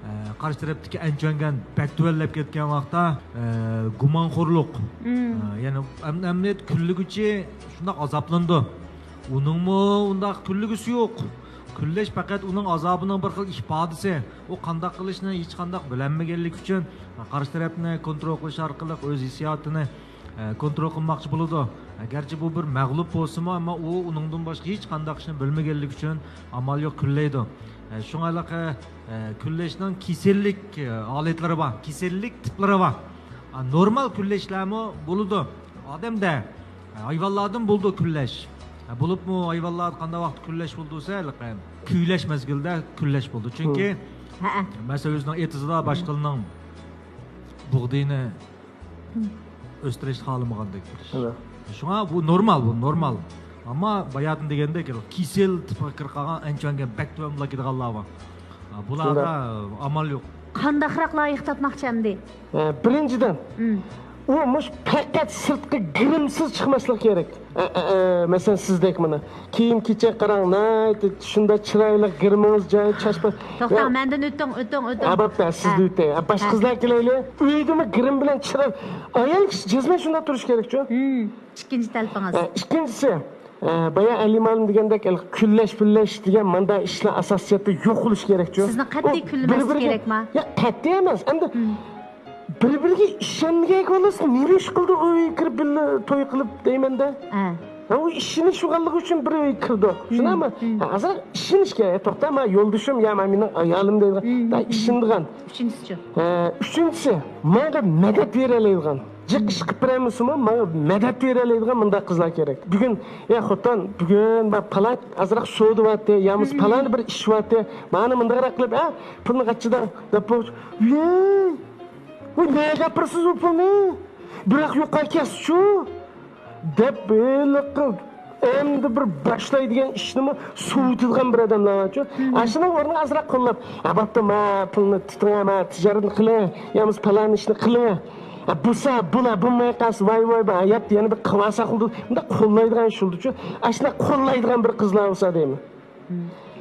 ئە، قارشى تەرەپتىكى ئەنچۈەنگەن بەك تۆۋەنلەپ كەتكەن ۋاقىتتا، ئە، گۇمانخورلۇق. مم. ئە، يەنى ئەم-، ئەمەلىيەتتە كۈنلىگۈچى شۇنداق ئازابلىنىدۇ. ئۇنىڭمۇ ئۇنداق كۈنلىگۈسى يوق. كۈنلەش پەقەت ئۇنىڭ ئازابىنىڭ بىر خىل ئىپادىسى. ئۇ قانداق قىلىشنى ھېچقانداق بىلەلمىگەنلىكى ئۈچۈن، قارشى تەرەپنى كونترول قىلىش ئارقىلىق ئۆز ھېسسىياتىنى ئە، كونترول قىلماقچى بولىدۇ. ئە، گەرچە بۇ بىر مەغلۇپ بولسىمۇ، ئەمما ئۇ ئۇنىڭدىن باشقا ھېچقانداق ئىشنى بىلمىگەنلىكى ئۈچۈن ئامال يوق كۈنلەيدۇ. ئە، شۇڭا ھېلىقى، ئە، كۈنلەشنىڭ كېسەللىك، ئە، ھالەتلىرى بار، كېسەللىك تىپلىرى بار. ئە، نورمال كۈنلەشلەرمۇ بولىدۇ. ئادەمدە، ئە، ھايۋانلاردىن بولىدۇ كۈنلەش. ئە، بولۇپمۇ ھايۋانلاردا قانداق ۋاقىتتا كۈنلەش بولىدۇ دېسە، ھېلىقى كۈيلەش مەزگىلىدە كۈنلەش بولىدۇ. چۈنكى ھە. مەسىلەن، ئۆزىنىڭ ئېتىزىدا باشقىلارنىڭ بۇغدىيىنى ئۆستۈرۈشنى خالىمىغاندەك بىر ئىش. شۇڭا بۇ نورمال، بۇ نورمال. ئەمما باياتىن دېگەندەك، كېسەل تىپىغا كىرىپ قالغان، ئەنچۈەنگە بەك تۆۋەن بولۇپ كېتىدىغانلار بار. بۇلاردا ئامال يوق. قانداقراق لايىق تاپماقچى ئەمدى؟ ئە، بىرىنچىدىن، ئۇ مۇش پەقەت سىرتقا گىرىمسىز چىقماسلىق كېرەك. ئە، ئە، ئە، مەسىلەن، سىزدەك مانا كىيىم-كېچەك قاراڭ، ناھايىتى شۇنداق چىرايلىق، گىرىمىڭىز جايىدا، چاچ باش. توختاڭ، مەندىن ئۆتۈڭ، ئۆتۈڭ، ئۆتۈڭ. ھە، بوپتۇ، سىزدىن ئۆتەي. ھە، باشقا قىزلار كېلەيلى. ئۆيدىمۇ گىرىم بىلەن چىراي. ئايال كىشى جەزمەن شۇنداق تۇرۇشى كېرەكچۇ. ئىككىنچى تەلىپىڭىز. ئە، ئىككىنچىسى، ئە، بايا ئەلى مالىم دېگەندەك، كۈنلەش-پۈنلەش دېگەن مانداق ئىشلار ئاساسىيەتتە يوق بولۇشى كېرەكچۇ. سىزنىڭ قەتئىي كۈنلىمەسلىك كېرەكما؟ ياق، قەتئىي ئەمەس. ئەمدى بىر-بىرىگە ئىشەنمىگەن بولسا، نېمە ئىش قىلدى ئۇ ئۆيگە كىرىپ بىللە توي قىلىپ دەيمەن-دە. ھە. ھە، ئۇ ئىشىنىش يوقاللىقى ئۈچۈن بىر ئۆيگە كىردۇق. شۇنداقمۇ؟ ھە، ئازراق ئىشىنىش كېرەك. توختا، ما يولدىشىم يا ما مېنىڭ ئايالىم دەيدىغان. دا ئىشىنىدىغان. ئۈچىنچىسىچۇ؟ ھە، ئۈچىنچىسى، ماڭا مەدەت بېرەلەيدىغان. جىق ئىش قىلىپ بېرەلمىسىمۇ، ماڭا مەدەت بېرەلەيدىغان مۇنداق قىزلار كېرەك. بۈگۈن، يا خوتۇن، بۈگۈن ما پالان ئازراق سودا بارتى، يا بولمىسا پالان بىر ئىش بارتى. مانا مۇنداقراق قىلىپ، ھە، پۇلنى قاچىدىڭ دەپ بولۇش. ۋەي، ۋەي، نەگە ئاپىرىسىز ئۇ پۇلنى؟ بىراق يوقال كەسچۇ دەپ ھېلىقى ئەمدى بىر باشلايدىغان ئىشنىمۇ سوۋۇتىدىغان بىر ئادەملەر بارچۇ. ئاشۇنىڭ ئورنىغا ئازراق قوللاپ، ھە، بوپتۇ، ما پۇلنى تۇتۇڭ، ما تىجارەتنى قىلىڭ، يا بولمىسا پالان ئىشنى قىلىڭ. ھە، بۇسا، بۇلا، بولماي قالسا، ۋاي، ۋاي، ۋاي، ھايات يەنە بىر قىلىۋالساق بولىدۇ. مۇنداق قوللايدىغان ئىش بولدىچۇ. ئاشۇنداق قوللايدىغان بىر قىزلار بولسا دەيمەن.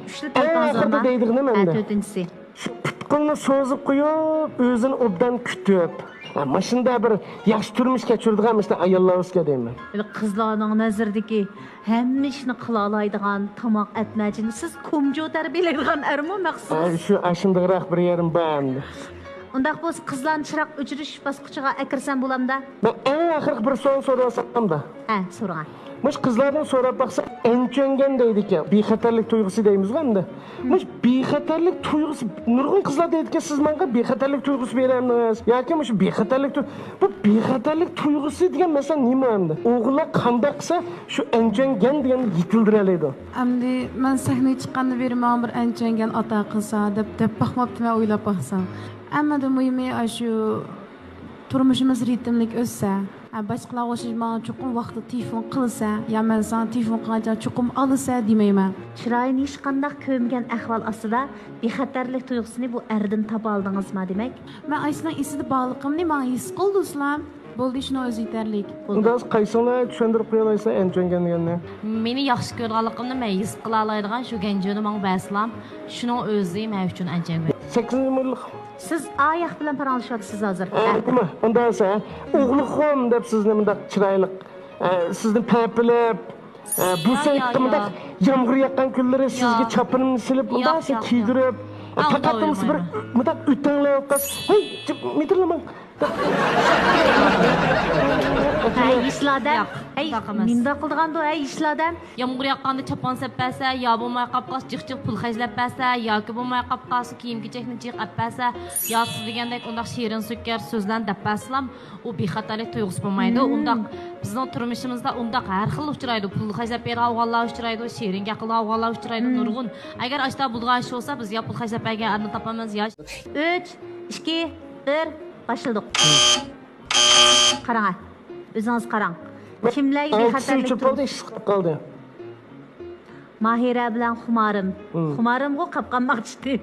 ئۈچلا ئەڭ تەلىپىڭىز ئاخىرىدا بارما؟ دەيدىغىنىم ھە، ئەمدى. تۆتىنچىسى. شۇ پۇت-قولنى سوزۇپ قويۇپ، ئۆزىنى ئوبدان كۈتۈپ. ھە، ماشىنىدا بىر ياخشى تۇرمۇش كەچۈرىدىغان مۇشۇنداق ئاياللار بولسا دەيمەن. قىزلارنىڭ نەزىرىدىكى ھەممە ئىشنى قىلالايدىغان، تاماق ئەتمەجىن، سىز كومجو تەربىيەلەيدىغان ئەرمۇ مەخسۇس؟ ھە، شۇ، ئاشۇنداقراق بىر يېرىم بار ئەمدى. ئۇنداق بولسا، قىزلارنى چىراغ ئۆچۈرۈش باسقۇچىغا ئەكىرسەم بولامدا؟ مەن ئەڭ ئاخىرقى بىر سوئال سورىۋالسامدا؟ ھە، سورىڭا. مۇشۇ قىزلاردىن سوراپ باقسا، ئەنچۈەنگەن دەيدىكەن، بىخەتەرلىك تۇيغۇسى دەيمىزغۇ ئەمدى. مۇشۇ بىخەتەرلىك تۇيغۇسى، نۇرغۇن قىزلار دەيدىكەن، سىز ماڭا بىخەتەرلىك تۇيغۇسى بېرەمدىڭىز ياكى مۇشۇ بىخەتەرلىك تۇي-، بۇ بىخەتەرلىك تۇيغۇسى دېگەن مەسىلە نېمە ئەمدى؟ ئوغۇللار قانداق قىلسا شۇ ئەنچۈەنگەن دېگەننى يېتىلدۈرەلەيدۇ؟ ئەمدى مەن سەھنىگە چىققاندا بىرى ماڭا بىر ئەنچۈەنگەن ئاتا قىلسا دەپ، دەپ باقماپتىمەن، ئويلاپ باقسام. ئەمدى مۇھىمى ئاشۇ تۇرمۇشىمىز رىتىملىك ئۆتسە، ھە، باشقىلارغا ئوخشاش ماڭا چوقۇم ۋاقتىدا تېلېفون قىلسا، يا مەن ساڭا تېلېفون قىلغانچە چوقۇم ئالىسە دېمەيمەن. چىرايىنى ھېچقانداق كۆرمىگەن ئەھۋال ئاستىدا بىخەتەرلىك تۇيغۇسىنى بۇ ئەردىن تاپالىدىڭىزما دېمەك؟ مەن ئاشۇنىڭ ئېسىدە بارلىقىمنى ماڭا ھېس قىلدۇرسىلا، بولدى، شۇنىڭ ئۆزى يېتەرلىك. بولدى. ئۇنداق قايسىڭلار چۈشەندۈرۈپ قويالايسىلەر ئەنچۈەنگەن دېگەننى؟ مېنى ياخشى كۆرىدىغانلىقىمنى مەن ھېس قىلالايدىغان شۇ گەنجۇنى ماڭا بەرسىلام، شۇنىڭ ئۆزى مەن ئۈچۈن ئەنچۈەنگەن. سەككىزىنچى نومۇرلۇق. سىز ئاياق بىلەن پاراڭلىشىۋاتىسىز ھازىر. ئە، نېمە؟ ئۇنداق دېسە، ھە؟ ئوغلۇقۇم دەپ سىزنى مۇنداق چىرايلىق، ئە، سىزنى پەپىلەپ، ئە، بۇسا يا، ئېيتقا يا. مۇنداق يامغۇر ياغقان كۈنلىرى سىزگە ياق. چاپىنىمنى سېلىپ، مۇنداق ياق، سىزنى ياق، كىيدۈرۈپ، ياق. ئە، ئاڭ پەقەت بولمىسا بىر داۋايمايمەن. مۇنداق ئۆتەڭلەپ قالسا، ھەي، جىپ، مىدىرلىماڭ. ھەي، يېشىل ئادەم. ياق، ھەي، ئۇنداق ئەمەس. نېمىنداق قىلىدىغاندۇ، ھەي، يېشىل ئادەم؟ يامغۇر ياغقاندا چاپان سەپ بەرسە، يا بولماي قاپ قالسا جىق جىق پۇل خەجلەپ بەرسە، ياكى بولماي قاپ قالسا كىيىم كېچەكنى جىق ئەپ بەرسە، يا سىز دېگەندەك ئۇنداق شېرىن سۆكەر سۆزلەرنى دەپ بەرسىلام، ئۇ بىخەتەرلىك تۇيغۇسى بولمايدۇ. مم. ئۇنداق بىزنىڭ تۇرمۇشىمىزدا ئۇنداق ھەر خىل ئۇچرايدۇ. پۇل خەجلەپ بېرىدىغان ئوغۇللار ئۇچرايدۇ، شېرىن گەپ قىلىدىغان ئوغۇللار ئۇچرايدۇ، مم. نۇرغۇن. ئەگەر ئاشۇنداق بولىدىغان ئىش بولسا، بىز يا پۇل خەجلەپ بەرگەن ئەرنى تاپىمىز، يا. ئۈچ، ئىككى، بىر، باشلىدۇق. قاراڭ، ئۆزىڭىز قاراڭ. كىملەرگە بىخەتەرلىك ئۇچۇپ قالدى، ئىششىق قىلىپ قالدى. ماھىرە بىلەن خۇمارىم. مم. خۇمارىمغۇ قاپقان ماقچىتى.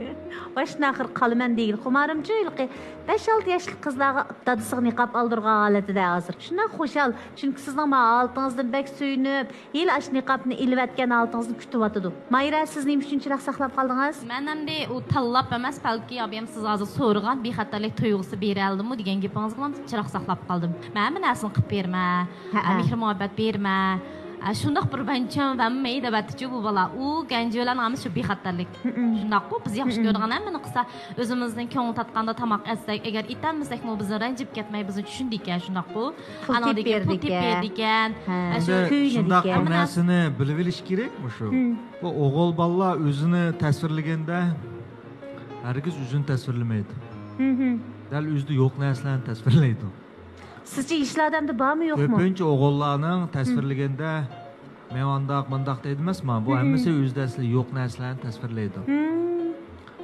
باشتىن ئاخىر قالىمەن دېگىلى. خۇمارىمچۇ ھېلىقى بەش-ئالتە ياشلىق قىزلارغا دادىسىغا نىقاب ئالدۇرغان ھالىتىدە ھازىر. شۇنداق خۇشال، چۈنكى سىزنىڭ مانا ھالىتىڭىزدىن بەك سۆيۈنۈپ، ھېلى ئاشۇ نىقابنى ئېلىۋەتكەن ھالىتىڭىزنى كۈتۈۋاتىدۇ. ماھىرە، سىز نېمە ئۈچۈن چىراغ ساقلاپ قالدىڭىز؟ مەن ئەمدى ئۇ تاللاپ ئەمەس، بەلكى ئابىيەم سىز ھازىر سورىغان بىخەتەرلىك تۇيغۇسى بېرەلىدىمۇ دېگەن گېپىڭىزگىلا چىراغ ساقلاپ قالدىم. مەن ھەممە نەرسىنى قىلىپ بېرىمەن، ھەئە. مېھىر-مۇھەببەت بېرىمەن. ئە، شۇنداق بىر ۋەنچىن ۋەممەي دەۋەتتىچۇ بۇ بالا. ئۇ گەنجىلەرنىڭ ھەممىسى شۇ بىخەتەرلىك. ھمم. شۇنداققۇ، بىز ياخشى ھمم. كۆرىدىغان ھەممىنى قىلسا، ئۆزىمىزنىڭ كۆڭلى تارتقاندا تاماق ئەتسەك، ئەگەر ئېتەلمىسەكمۇ بىزنى رەنجىپ كەتمەي، بىزنى چۈشىنىدىكەن، شۇنداققۇ. پۇل ئانىڭدىن تېپىپ كېيىن پۇل تېپىپ بېرىدىكەن. بېرىدىكەن. ھە. ئە، شۇ ئەمدى كۆيۈنىدىكەن. شۇنداق بىر نەرسىنى بىلىۋېلىش كېرەك مۇشۇ. ھمم. بۇ ئوغۇل بالىلار ئۆزىنى تەسۋىرلىگەندە ھەرگىز ئۆزىنى تەسۋىرلىمەيدۇ. ھمم. دەل ئۆزىدە يوق نەرسىلەرنى تەسۋىرلەيدۇ. سىزچە يېشىل ئادەمدە بارمۇ، يوقمۇ؟ كۆپىنچە ئوغۇللارنىڭ تەسۋىرلىگەندە، مەن ئانداق، مۇنداق دەيدۇ ئەمەسما، بۇ ھەممىسى ئۆزىدە ئەسلى يوق نەرسىلەرنى تەسۋىرلەيدۇ.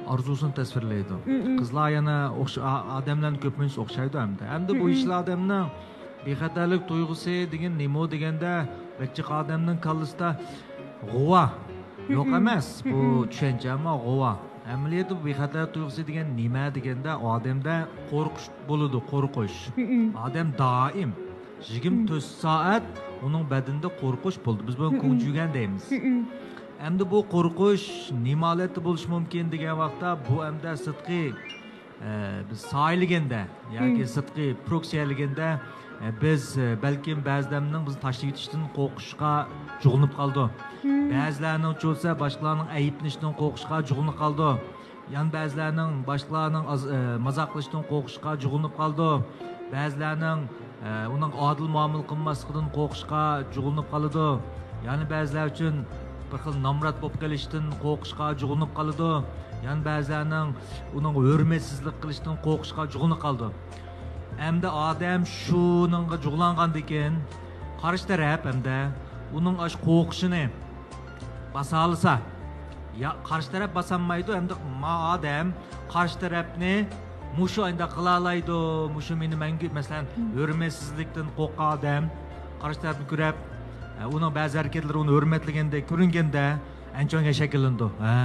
ئارزۇسىنى تەسۋىرلەيدۇ. قىزلار يەنە ئوخش-، ئا-، ئادەملەرنى كۆپىنچىسى ئوخشايدۇ ئەمدى. ئەمدى بۇ يېشىل ئادەمنىڭ بىخەتەرلىك تۇيغۇسى دېگەن نېمە دېگەندە، بەچچە ئادەمنىڭ كاللىسىدا غۇۋا. يوق ئەمەس، بۇ چۈشەنچە، ئەمما غۇۋا. ئەمەلىيەتتە بۇ بىخەتەرلىك تۇيغۇسى دېگەن نېمە دېگەندە، ئادەمدە قورقۇش بولىدۇ، قورقۇش. ئادەم دائىم يىگىرمە تۆت سائەت ئۇنىڭ بەدىنىدە قورقۇش بولىدۇ. بىز بۇنى كۇڭجۈگەن دەيمىز. ئەمدى بۇ قورقۇش نېمە ھالەتتە بولۇشى مۇمكىن دېگەن ۋاقىتتا، بۇ ئەمدى سىرتقى، ئە، بىز سايلىگەندە ياكى سىرتقى پروكسىيەلىگەندە، ئە، بىز، ئە، بەلكىم بەزى ئادەمنىڭ بىزنى تاشلىۋېتىشتىن قورقۇشقا جۇغلىنىپ قالىدۇ. بەزىلەرنىڭچە بولسا باشقىلارنىڭ ئەيىبلىنىشىدىن قورقۇشقا جۇغلىنىپ قالىدۇ. يەنە بەزىلەرنىڭ باشقىلارنىڭ ئاز-، ئە، مازاق قىلىشىدىن قورقۇشقا جۇغلىنىپ قالىدۇ. بەزىلەرنىڭ، ئە، ئۇنىڭغا ئادىل مۇئامىلە قىلماسلىقىدىن قورقۇشقا جۇغلىنىپ قالىدۇ. يەنە بەزىلەر ئۈچۈن بىر خىل نامرات بولۇپ قېلىشتىن قورقۇشقا جۇغلىنىپ قالىدۇ. يەنە بەزىلەرنىڭ ئۇنىڭغا ھۆرمەتسىزلىك قىلىشتىن قورقۇشقا جۇغلىنىپ قالىدۇ. ئەمدى ئادەم شۇنىڭغا جۇغلانغاندىكىن، قارشى تەرەپ ئەمدى ئۇنىڭ ئاشۇ قورقۇشىنى باسالىسا، يا قارشى تەرەپ باسالمايدۇ، ئەمدى ما ئادەم قارشى تەرەپنى مۇشۇ ئاينداق قىلالايدۇ، مۇشۇ مېنى مەڭگۈ، مەسىلەن، ھۆرمەتسىزلىكتىن قورققان ئادەم قارشى تەرەپنى كۆرۈپ، ئە، ئۇنىڭ بەزى ھەرىكەتلىرى ئۇنى ھۆرمەتلىگەندەك كۆرۈنگەندە، ئەنچۈەنگەن شەكىللىنىدۇ. ھە،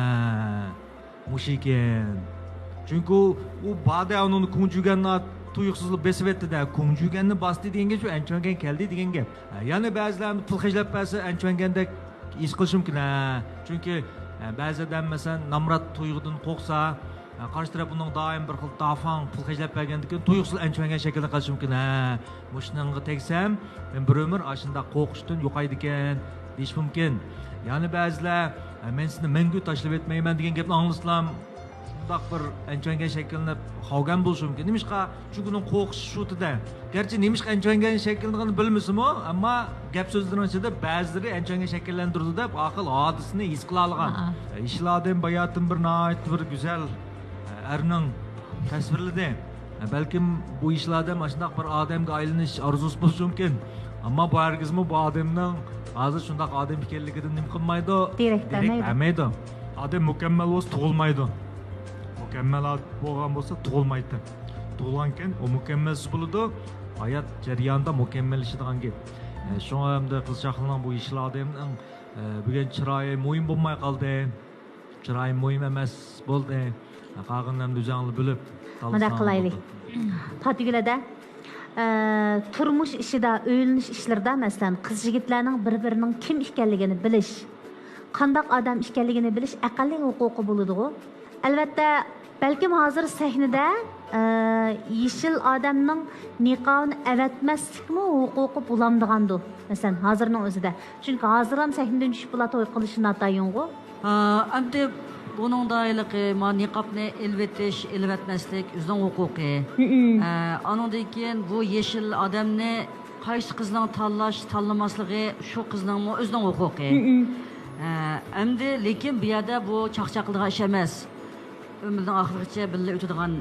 مۇشۇ ئىكەن. چۈنكى ئۇ بادە ئۇنىڭ كۇڭجۈگەننى تۇيۇقسىزلا بېسىۋەتتى-دە، كۇڭجۈگەننى باستى دېگەن گەپ شۇ، ئەنچۈەنگەن كەلدى دېگەن گەپ. ھە، يەنە بەزىلەرنى پۇل خەجلەپ بەرسە، ئەنچۈەنگەندەك ھېس قىلىشى مۇمكىن. ھە، چۈنكى، ھە، بەزى ئادەم، مەسىلەن، نامرات تۇيغۇدىن قورقسا، ھە، قارشى تەرەپ ئۇنىڭ دائىم بىر خىل دافاڭ پۇل خەجلەپ بەرگەندىكىن تۇيۇقسىز ئەنچۈەنگەن شەكىلدە قېلىشى مۇمكىن. ھە، مۇشۇنىڭغا تەگسەم، مەن بىر ئۆمۈر ئاشۇنداق قورقۇشتىن يوقايدىكەن، دېيىشى مۇمكىن. يەنە بەزىلەر، ھە، مەن سېنى مەڭگۈ تاشلىۋەتمەيمەن دېگەن گەپنى ئاڭلىسىلام، شۇنداق بىر ئەنچۈەنگەن شەكىللىنىپ قالغان بولۇشى مۇمكىن. نېمىشقا؟ چۈنكى ئۇنىڭ قورقۇشى شۇ تېدە. گەرچە نېمىشقا ئەنچۈەنگەن شەكىللىنىدىغىنى بىلمىسىمۇ، ئەمما گەپ سۆزلىرىنىڭ ئىچىدە بەزىلىرى ئەنچۈەنگەن شەكىللەندۈرىدۇ دەپ، ئاقىل ھادىسىنى ھېس قىلالىغان. ھە. يېشىل ئادەم باياتىن بىر ناھايىتى بىر گۈزەل ئەرنىڭ تەسۋىرلىدى. بەلكىم بۇ يېشىل ئادەم ئاشۇنداق بىر ئادەمگە ئايلىنىش ئارزۇسى بولۇشى مۇمكىن. ئەمما بۇ ھەرگىزمۇ بۇ ئادەمنىڭ ھازىر شۇنداق ئادەم ئىكەنلىكىدىن نېمە قىلمايدۇ؟ دېرەك دېرەك بەرمەيدۇ. بەرمەيدۇ. ئادەم مۇكەممەل بولسا تۇغۇلمايدۇ. مۇكەممەل ئاد-، بولغان بولسا تۇغۇلمايتتى. تۇغۇلغانكەن ئۇ مۇكەممەلسىز بولىدۇ. ھايات جەريانىدا مۇكەممەللىشىدىغان گەپ. ئە، شۇڭا ئەمدى قىزچاقنىڭ بۇ يېشىل ئادەمنىڭ، ئە، بۈگۈن چىرايى مۇھىم بولماي قالدى. چىرايى مۇھىم ئەمەس بولدى. قالغىنىنى ئەمدى ئۆزۈڭلار بىلىپ مۇنداق قىلايلى. پاتىگۈل ھەدە، ئە، تۇرمۇش ئىشىدا، ئۆيلىنىش ئىشلىرىدا، مەسىلەن، قىز يىگىتلەرنىڭ بىر بىرىنىڭ كىم ئىكەنلىكىنى بىلىش، قانداق ئادەم ئىكەنلىكىنى بىلىش ئەقەللىي ھوقۇقى بولىدىغۇ. ئەلۋەتتە، بەلكىم ھازىر سەھنىدە، ئە، يېشىل ئادەمنىڭ نىقابىنى ئەۋەتمەسلىكمۇ ھوقۇقى بولامدىغاندۇ، مەسىلەن، ھازىرنىڭ ئۆزىدە. چۈنكى ھازىرلام سەھنىدىن چۈشۈپ بولا توي قىلىشى ناتايىنغۇ. ھا، ئەمدى بۇنىڭدا ھېلىقى ما نىقابنى ئېلىۋېتىش، ئېلىۋەتمەسلىك ئۆزىنىڭ ھوقۇقى. ھە، ئانىڭدىن كېيىن بۇ يېشىل ئادەمنى قايسى قىزنىڭ تاللاش، تاللىماسلىقى شۇ قىزنىڭمۇ ئۆزىنىڭ ھوقۇقى. ھە، ئەمدى لېكىن بۇ يەردە بۇ چاقچاق قىلىدىغان ئىش ئەمەس. ئۆمرىنىڭ ئاخىرىغىچە بىللە ئۆتىدىغان،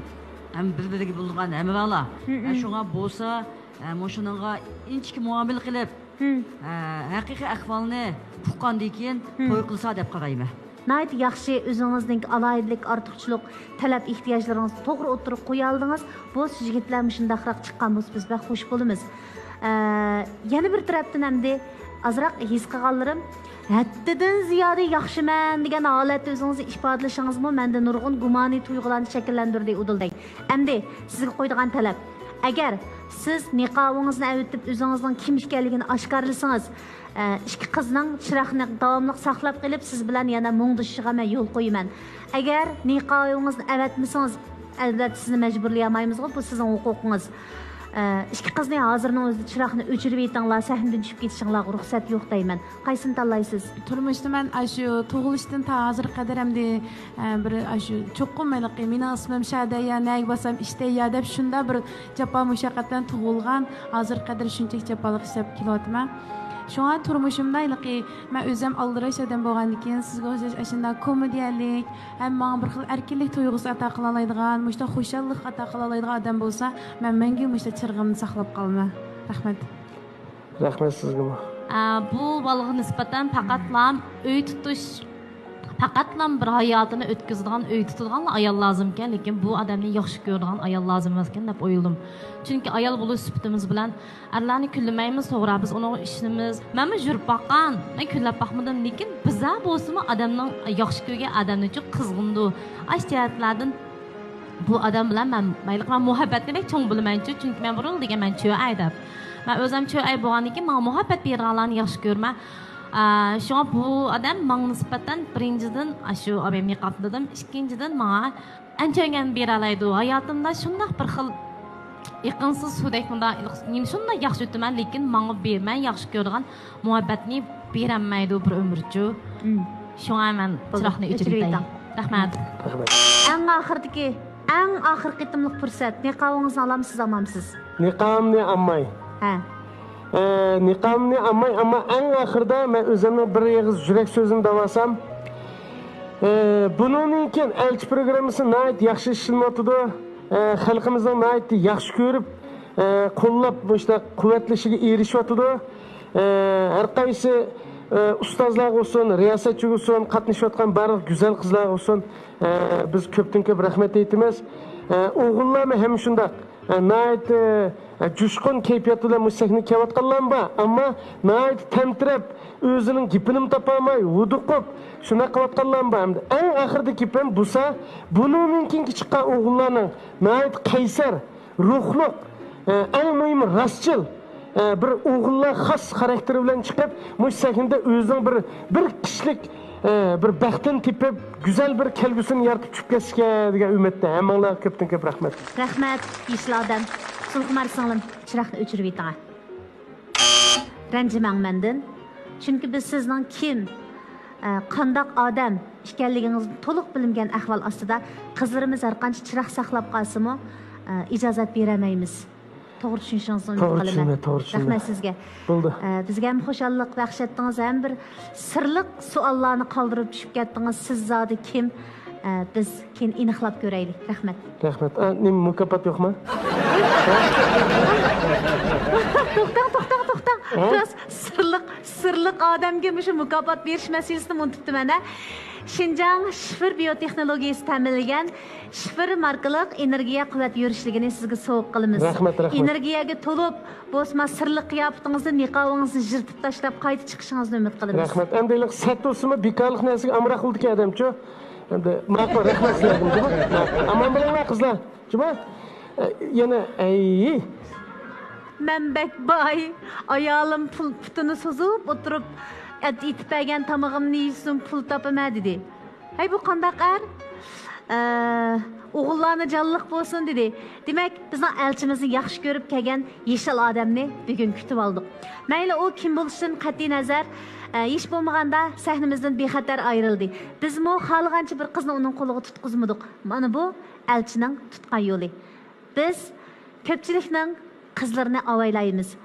ھەم بىر-بىرىگە بولىدىغان ھەمراھلار. ھە، شۇڭا بولسا، ھە، مۇشۇنىڭغا ئىنچىكە مۇئامىلە قىلىپ، ھە، ھەقىقىي ئەھۋالنى ئۇققاندىن كېيىن توي قىلسا دەپ قارايمەن. ناھايىتى ياخشى، ئۆزىڭىزنىڭ ئالاھىدىلىك، ئارتۇقچىلىق، تەلەپ، ئېھتىياجلىرىڭىزنى توغرا ئوتتۇرىغا قويالىدىڭىز. بولسا يىگىتلەر مۇشۇنداقراق چىققان بولسا بىز بەك خوش بولىمىز. ئە، يەنە بىر تەرەپتىن ئەمدى ئازراق ھېس قىلغانلىرىم، ھەددىدىن زىيادە ياخشىمەن دېگەن ھالەتتە ئۆزىڭىزنى ئىپادىلىشىڭىزمۇ مەندە نۇرغۇن گۇمانىي تۇيغۇلارنى شەكىللەندۈردى، ئۇدۇل بەگ. ئەمدى سىزگە قويىدىغان تەلەپ. ئەگەر سىز نىقابىڭىزنى ئەۋېتىپ، ئۆزىڭىزنىڭ كىم ئىكەنلىكىنى ئاشكارىلىسىڭىز، ئە، ئىككى قىزنىڭ چىراغنى داۋاملىق ساقلاپ قېلىپ، سىز بىلەن يەنە مۇڭدىشىشىغا مەن يول قويىمەن. ئەگەر نىقابىڭىزنى ئەۋەتمىسىڭىز، ئەلۋەتتە سىزنى مەجبۇرلىيالمايمىزغۇ، بۇ سىزنىڭ ھوقۇقىڭىز. ئە، ئىككى قىزنى ھازىرنىڭ ئۆزىدە چىراغنى ئۆچۈرۈۋېتىڭلار، سەھنىدىن چۈشۈپ كېتىشىڭلارغا رۇخسەت يوق دەيمەن. قايسىنى تاللايسىز؟ تۇرمۇشتا مەن ئاشۇ تۇغۇلۇشتىن تا ھازىرغا قەدەر ئەمدى، ئە، بىر ئاشۇ چوقۇم ھېلىقى مېنىڭ ئىسمىم شادىيا، نەگە بارسام ئىشتەييا دەپ شۇنداق بىر جاپا مۇشەققەت بىلەن تۇغۇلغان، ھازىرغا قەدەر شۇنچىلىك جاپالىق ئىشلەپ كېلىۋاتىمەن. شۇڭا تۇرمۇشۇمدا ھېلىقى مەن ئۆزۈم ئالدىراش ئادەم بولغاندىكىن، سىزگە ئوخشاش ئاشۇنداق كومېدىيەلىك، ھەم ماڭا بىر خىل ئەركىنلىك تۇيغۇسى ئاتا قىلالايدىغان، مۇشۇنداق خۇشاللىق ئاتا قىلالايدىغان ئادەم بولسا، مەن مەڭگۈ مۇشۇنداق چىرىغىمنى ساقلاپ قالىمەن. رەھمەت. رەھمەت سىزگىمۇ. ئە، بۇ بالىغا نىسبەتەن پەقەتلا ئۆي تۇتۇش پەقەتلا بىر ھاياتىنى ئۆتكۈزىدىغان، ئۆي تۇتىدىغانلا ئايال لازىمكەن، لېكىن بۇ ئادەمنى ياخشى كۆرىدىغان ئايال لازىم ئەمەسكەن دەپ ئويلىدىم. چۈنكى ئايال بولۇش سۈپىتىمىز بىلەن ئەرلەرنى كۈنلىمەيمىز، توغرا، بىز ئۇنىڭغا ئىشىنىمىز. مەنمۇ يۈرۈپ باققان، مەن كۈنلەپ باقمىدىم، لېكىن بىزلەر بولسىمۇ ئادەمنىڭ ياخشى كۆرگەن ئادەمنى چوق قىزغىنىدۇ. ئاشۇ جەھەتلەردىن بۇ ئادەم بىلەن مەن مەيلى قىلغان مۇھەببەتنى بەك چوڭ بىلىمەنچۇ، چۈنكى مەن بۇرۇن دېگەن مەن چۆئەي دەپ. مەن ئۆزۈم چۆئەي بولغاندىن كېيىن ماڭا مۇھەببەت بېرىدىغانلارنى ياخشى كۆرىمەن. ئە، شۇڭا بۇ ئادەم ماڭا نىسبەتەن بىرىنچىدىن، ئاشۇ ئابايام نىقابنى دېدىم، ئىككىنچىدىن ماڭا ئەنچۆگەن بېرەلەيدۇ. ھاياتىمدا شۇنداق بىر خىل يېقىمسىز سۇدەك مۇنداق نېمە شۇنداق ياخشى ئۆتىمەن، لېكىن ماڭا بېرىمەن ياخشى كۆرىدىغان مۇھەببەتنى بېرەلمەيدۇ بىر ئۆمۈرچۇ. مم. شۇڭا مەن بولدى، چىراغنى ئۆچۈرۈپ ئۆچۈرۈۋېتىڭ. رەھمەت. رەھمەت. ئەڭ ئاخىرىدىكى، ئەڭ ئاخىرقى قېتىملىق پۇرسەت. نىقابىڭىزنى ئالامسىز، ئالمامسىز؟ نىقابىمنى ئالماي. ھە. ئە، نىقابىمنى ئالماي، ئەمما ئەڭ ئاخىرىدا مەن ئۆزۈمنىڭ بىر ئېغىز يۈرەك سۆزىنى دەۋالسام، ئە، بۇنىڭدىن كېيىن ئەلچى پروگراممىسى ناھايىتى ياخشى ئىشلىنىۋاتىدۇ. ئە، خەلقىمىزنىڭ ناھايىتى ياخشى كۆرۈپ، ئە، قوللاپ، مۇشۇنداق قۇۋۋەتلىشىگە ئېرىشىۋاتىدۇ. ئە، ھەر قايسى، ئە، ئۇستازلارغا بولسۇن، رىياسەتچىگە بولسۇن، قاتنىشىۋاتقان بارلىق گۈزەل قىزلارغا بولسۇن، ئە، بىز كۆپتىن كۆپ رەھمەت ئېيتىمىز. ئە، ئوغۇللارمۇ ھەم شۇنداق، ئە، ناھايىتى، ئە، جۇشقۇن كەيپىيات بىلەن مۇشۇ سەھنىگە كېلىۋاتقانلارمۇ بار، ئەمما ناھايىتى تەمتىرەپ، ئۆزىنىڭ گېپىنىمۇ تاپالماي، ھودۇقۇپ، شۇنداق قىلىۋاتقانلارمۇ بار. ئەمدى ئەڭ ئاخىرىدىكى گېپىم بولسا، بۇنىڭدىن كېيىنكى چىققان ئوغۇللارنىڭ ناھايىتى قەيسەر، روھلۇق، ئە، ئەڭ مۇھىمى راستچىل، ئە، بىر ئوغۇللار خاس خاراكتېرى بىلەن چىقىپ، مۇشۇ سەھنىدە ئۆزىنىڭ بىر، بىر كىشىلىك، ئە، بىر بەختىنى تېپىپ، گۈزەل بىر كەلگۈسىنى يارىتىپ چۈشۈپ كەتسىكەن دېگەن ئۈمىدتە. ھەممىڭلارغا كۆپتىن كۆپ رەھمەت. رەھمەت، يېشىل ئادەم. سۇلخۇمار سىڭلىم، چىراغنى ئۆچۈرۈۋېتىڭە. رەنجىمەڭ مەندىن. چۈنكى بىز سىزنىڭ كىم، ئە، قانداق ئادەم ئىكەنلىكىڭىزنى تولۇق بىلمىگەن ئەھۋال ئاستىدا قىزلىرىمىز ھەرقانچە چىراغ ساقلاپ قالسىمۇ، ئە، ئىجازەت بېرەلمەيمىز. توغرا چۈشىنىشىڭىزنى ئۈمىد قىلىمەن. توغرا چۈشىنىمەن، توغرا چۈشىنىمەن. رەھمەت سىزگە. بولدى. ئە، بىزگە ھەم خۇشاللىق بەخش ئەتتىڭىز، ھەم بىر سىرلىق سوئاللارنى قالدۇرۇپ چۈشۈپ كەتتىڭىز. سىز زادى كىم؟ ئە، بىز كېيىن ئېنىقلاپ كۆرەيلى. رەھمەت. رەھمەت. ئە، نېمە، مۇكاپات يوقمۇ؟ توختاڭ، توختاڭ، توختاڭ. ھە؟ بىراز سىرلىق، سىرلىق ئادەمگە مۇشۇ مۇكاپات بېرىش مەسىلىسىنى ئۇنتۇپتىمەن، ھە. شىنجاڭ شىفېر بىيوتېخنولوگىيەسى تەمىنلىگەن شىفېر ماركىلىق ئېنېرگىيە قۇۋۋەت يۈرۈشلۈكىنى سىزگە سوۋغا قىلىمىز. رەھمەت، رەھمەت. ئېنېرگىيەگە تولۇپ، بولسىمۇ سىرلىق قىياپىتىڭىزنى، نىقابىڭىزنى يىرتىپ تاشلاپ، قايتا چىقىشىڭىزنى ئۈمىد قىلىمىز. رەھمەت. ئەمدى ھېلىقى سەت بولسىمۇ، بىكارلىق نەرسىگە ئامراق بولىدىكەن ئادەمچۇ. ئەمدى ماقۇل، رەھمەت سىلەرگىمۇ. ئامان بولۇڭلار، قىزلار. جۇما. ئە، يەنە، ئەي. مەن بەك باي. ئايالىم پۇل پۇتىنى سوزۇپ ئولتۇرۇپ، ئەت-، ئېتىپ بەرگەن تامىقىمنى يېسۇن، پۇل تاپىمەن، دېدى. ھەي، بۇ قانداق ئەر؟ ئە، ئوغۇللارنى جانلىق بولسۇن، دېدى. دېمەك، بىزنىڭ ئەلچىمىزنى ياخشى كۆرۈپ كەلگەن يېشىل ئادەمنى بۈگۈن كۈتۈۋالدۇق. مەيلى، ئۇ كىم بولۇشىدىن قەتئىينەزەر، ئە، ھېچ بولمىغاندا سەھنىمىزدىن بىخەتەر ئايرىلدى. بىزمۇ خالىغانچە بىر قىزنى ئۇنىڭ قولىغا تۇتقۇزمىدۇق. مانا بۇ ئەلچىنىڭ تۇتقان يولى. بىز كۆپچىلىكنىڭ قىزلىرىنى ئاۋايلايمىز.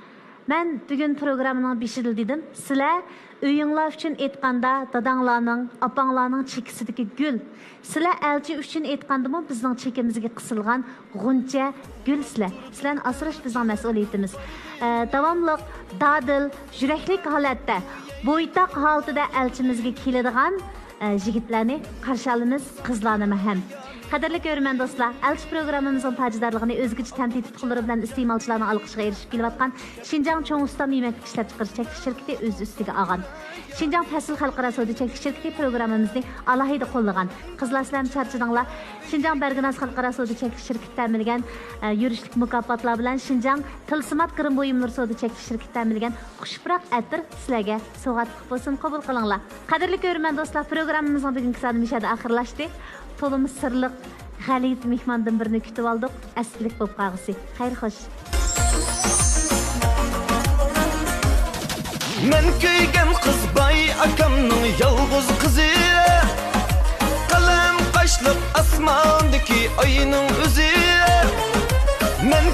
مەن بۈگۈن پروگراممىنىڭ بېشىدا دېدىم، سىلەر ئۆيۈڭلار ئۈچۈن ئېيتقاندا، داداڭلارنىڭ، ئاپاڭلارنىڭ چېكىسىدىكى گۈل. سىلەر ئەلچى ئۈچۈن ئېيتقاندىمۇ، بىزنىڭ چېكىمىزگە قىسىلغان غۇنچە گۈل سىلەر. سىلەرنى ئاسراش بىزنىڭ مەسئۇلىيىتىمىز. ئە، داۋاملىق دادىل، يۈرەكلىك ھالەتتە، بويتاق ھالىتىدە ئەلچىمىزگە كېلىدىغان ئە، يىگىتلەرنى قارشى ئالىمىز، قىزلارنىمۇ ھەم. قەدىرلىك كۆرۈرمەن دوستلار، ئەلچى پروگراممىمىزنىڭ تاجىدارلىقىنى ئۆزگىچە تەم تېتىتقۇلىرى بىلەن ئىستېمالچىلارنىڭ ئالقىشىغا ئېرىشىپ كېلىۋاتقان شىنجاڭ چوڭ ئۇستام يېمەكلىك ئىشلەپچىقىرىش چەكلىك شىركىتى ئۆز ئۈستىگە ئالغان. شىنجاڭ پەسىل خەلقئارا سودا چەكلىك شىركىتى پروگراممىمىزنى ئالاھىدە قوللىغان. قىزلار سىلەرمۇ چارچىدىڭلار. شىنجاڭ بەرگىناز خەلقئارا سودا چەكلىك شىركىتى تەمىنلىگەن، ئە، يۈرۈشلۈك مۇكاپاتلار بىلەن شىنجاڭ تىلسىمات گىرىم بۇيۇملىرى سودا چەكلىك شىركىتى تەمىنلىگەن خۇش پۇراق ئەتىر سىلەرگە سوۋغاتلىق بولسۇن، قوبۇل قىلىڭلار. قەدىرلىك كۆرۈرمەن دوستلار، پروگراممىمىزنىڭ بۈگۈنكى سانى مۇشۇ يەردە ئاخىرلاشتى. تولىمۇ سىرلىق، غەلىتە مېھماندىن بىرنى كۈتۈۋالدۇق. ئەسلىك بولۇپ قالغۇسى. خەير خوش. مەن كۆيگەن قىز باي ئاكامنىڭ يالغۇز قىزى. قەلەم قاشلىق ئاسماندىكى ئاينىڭ ئۆزى. مەن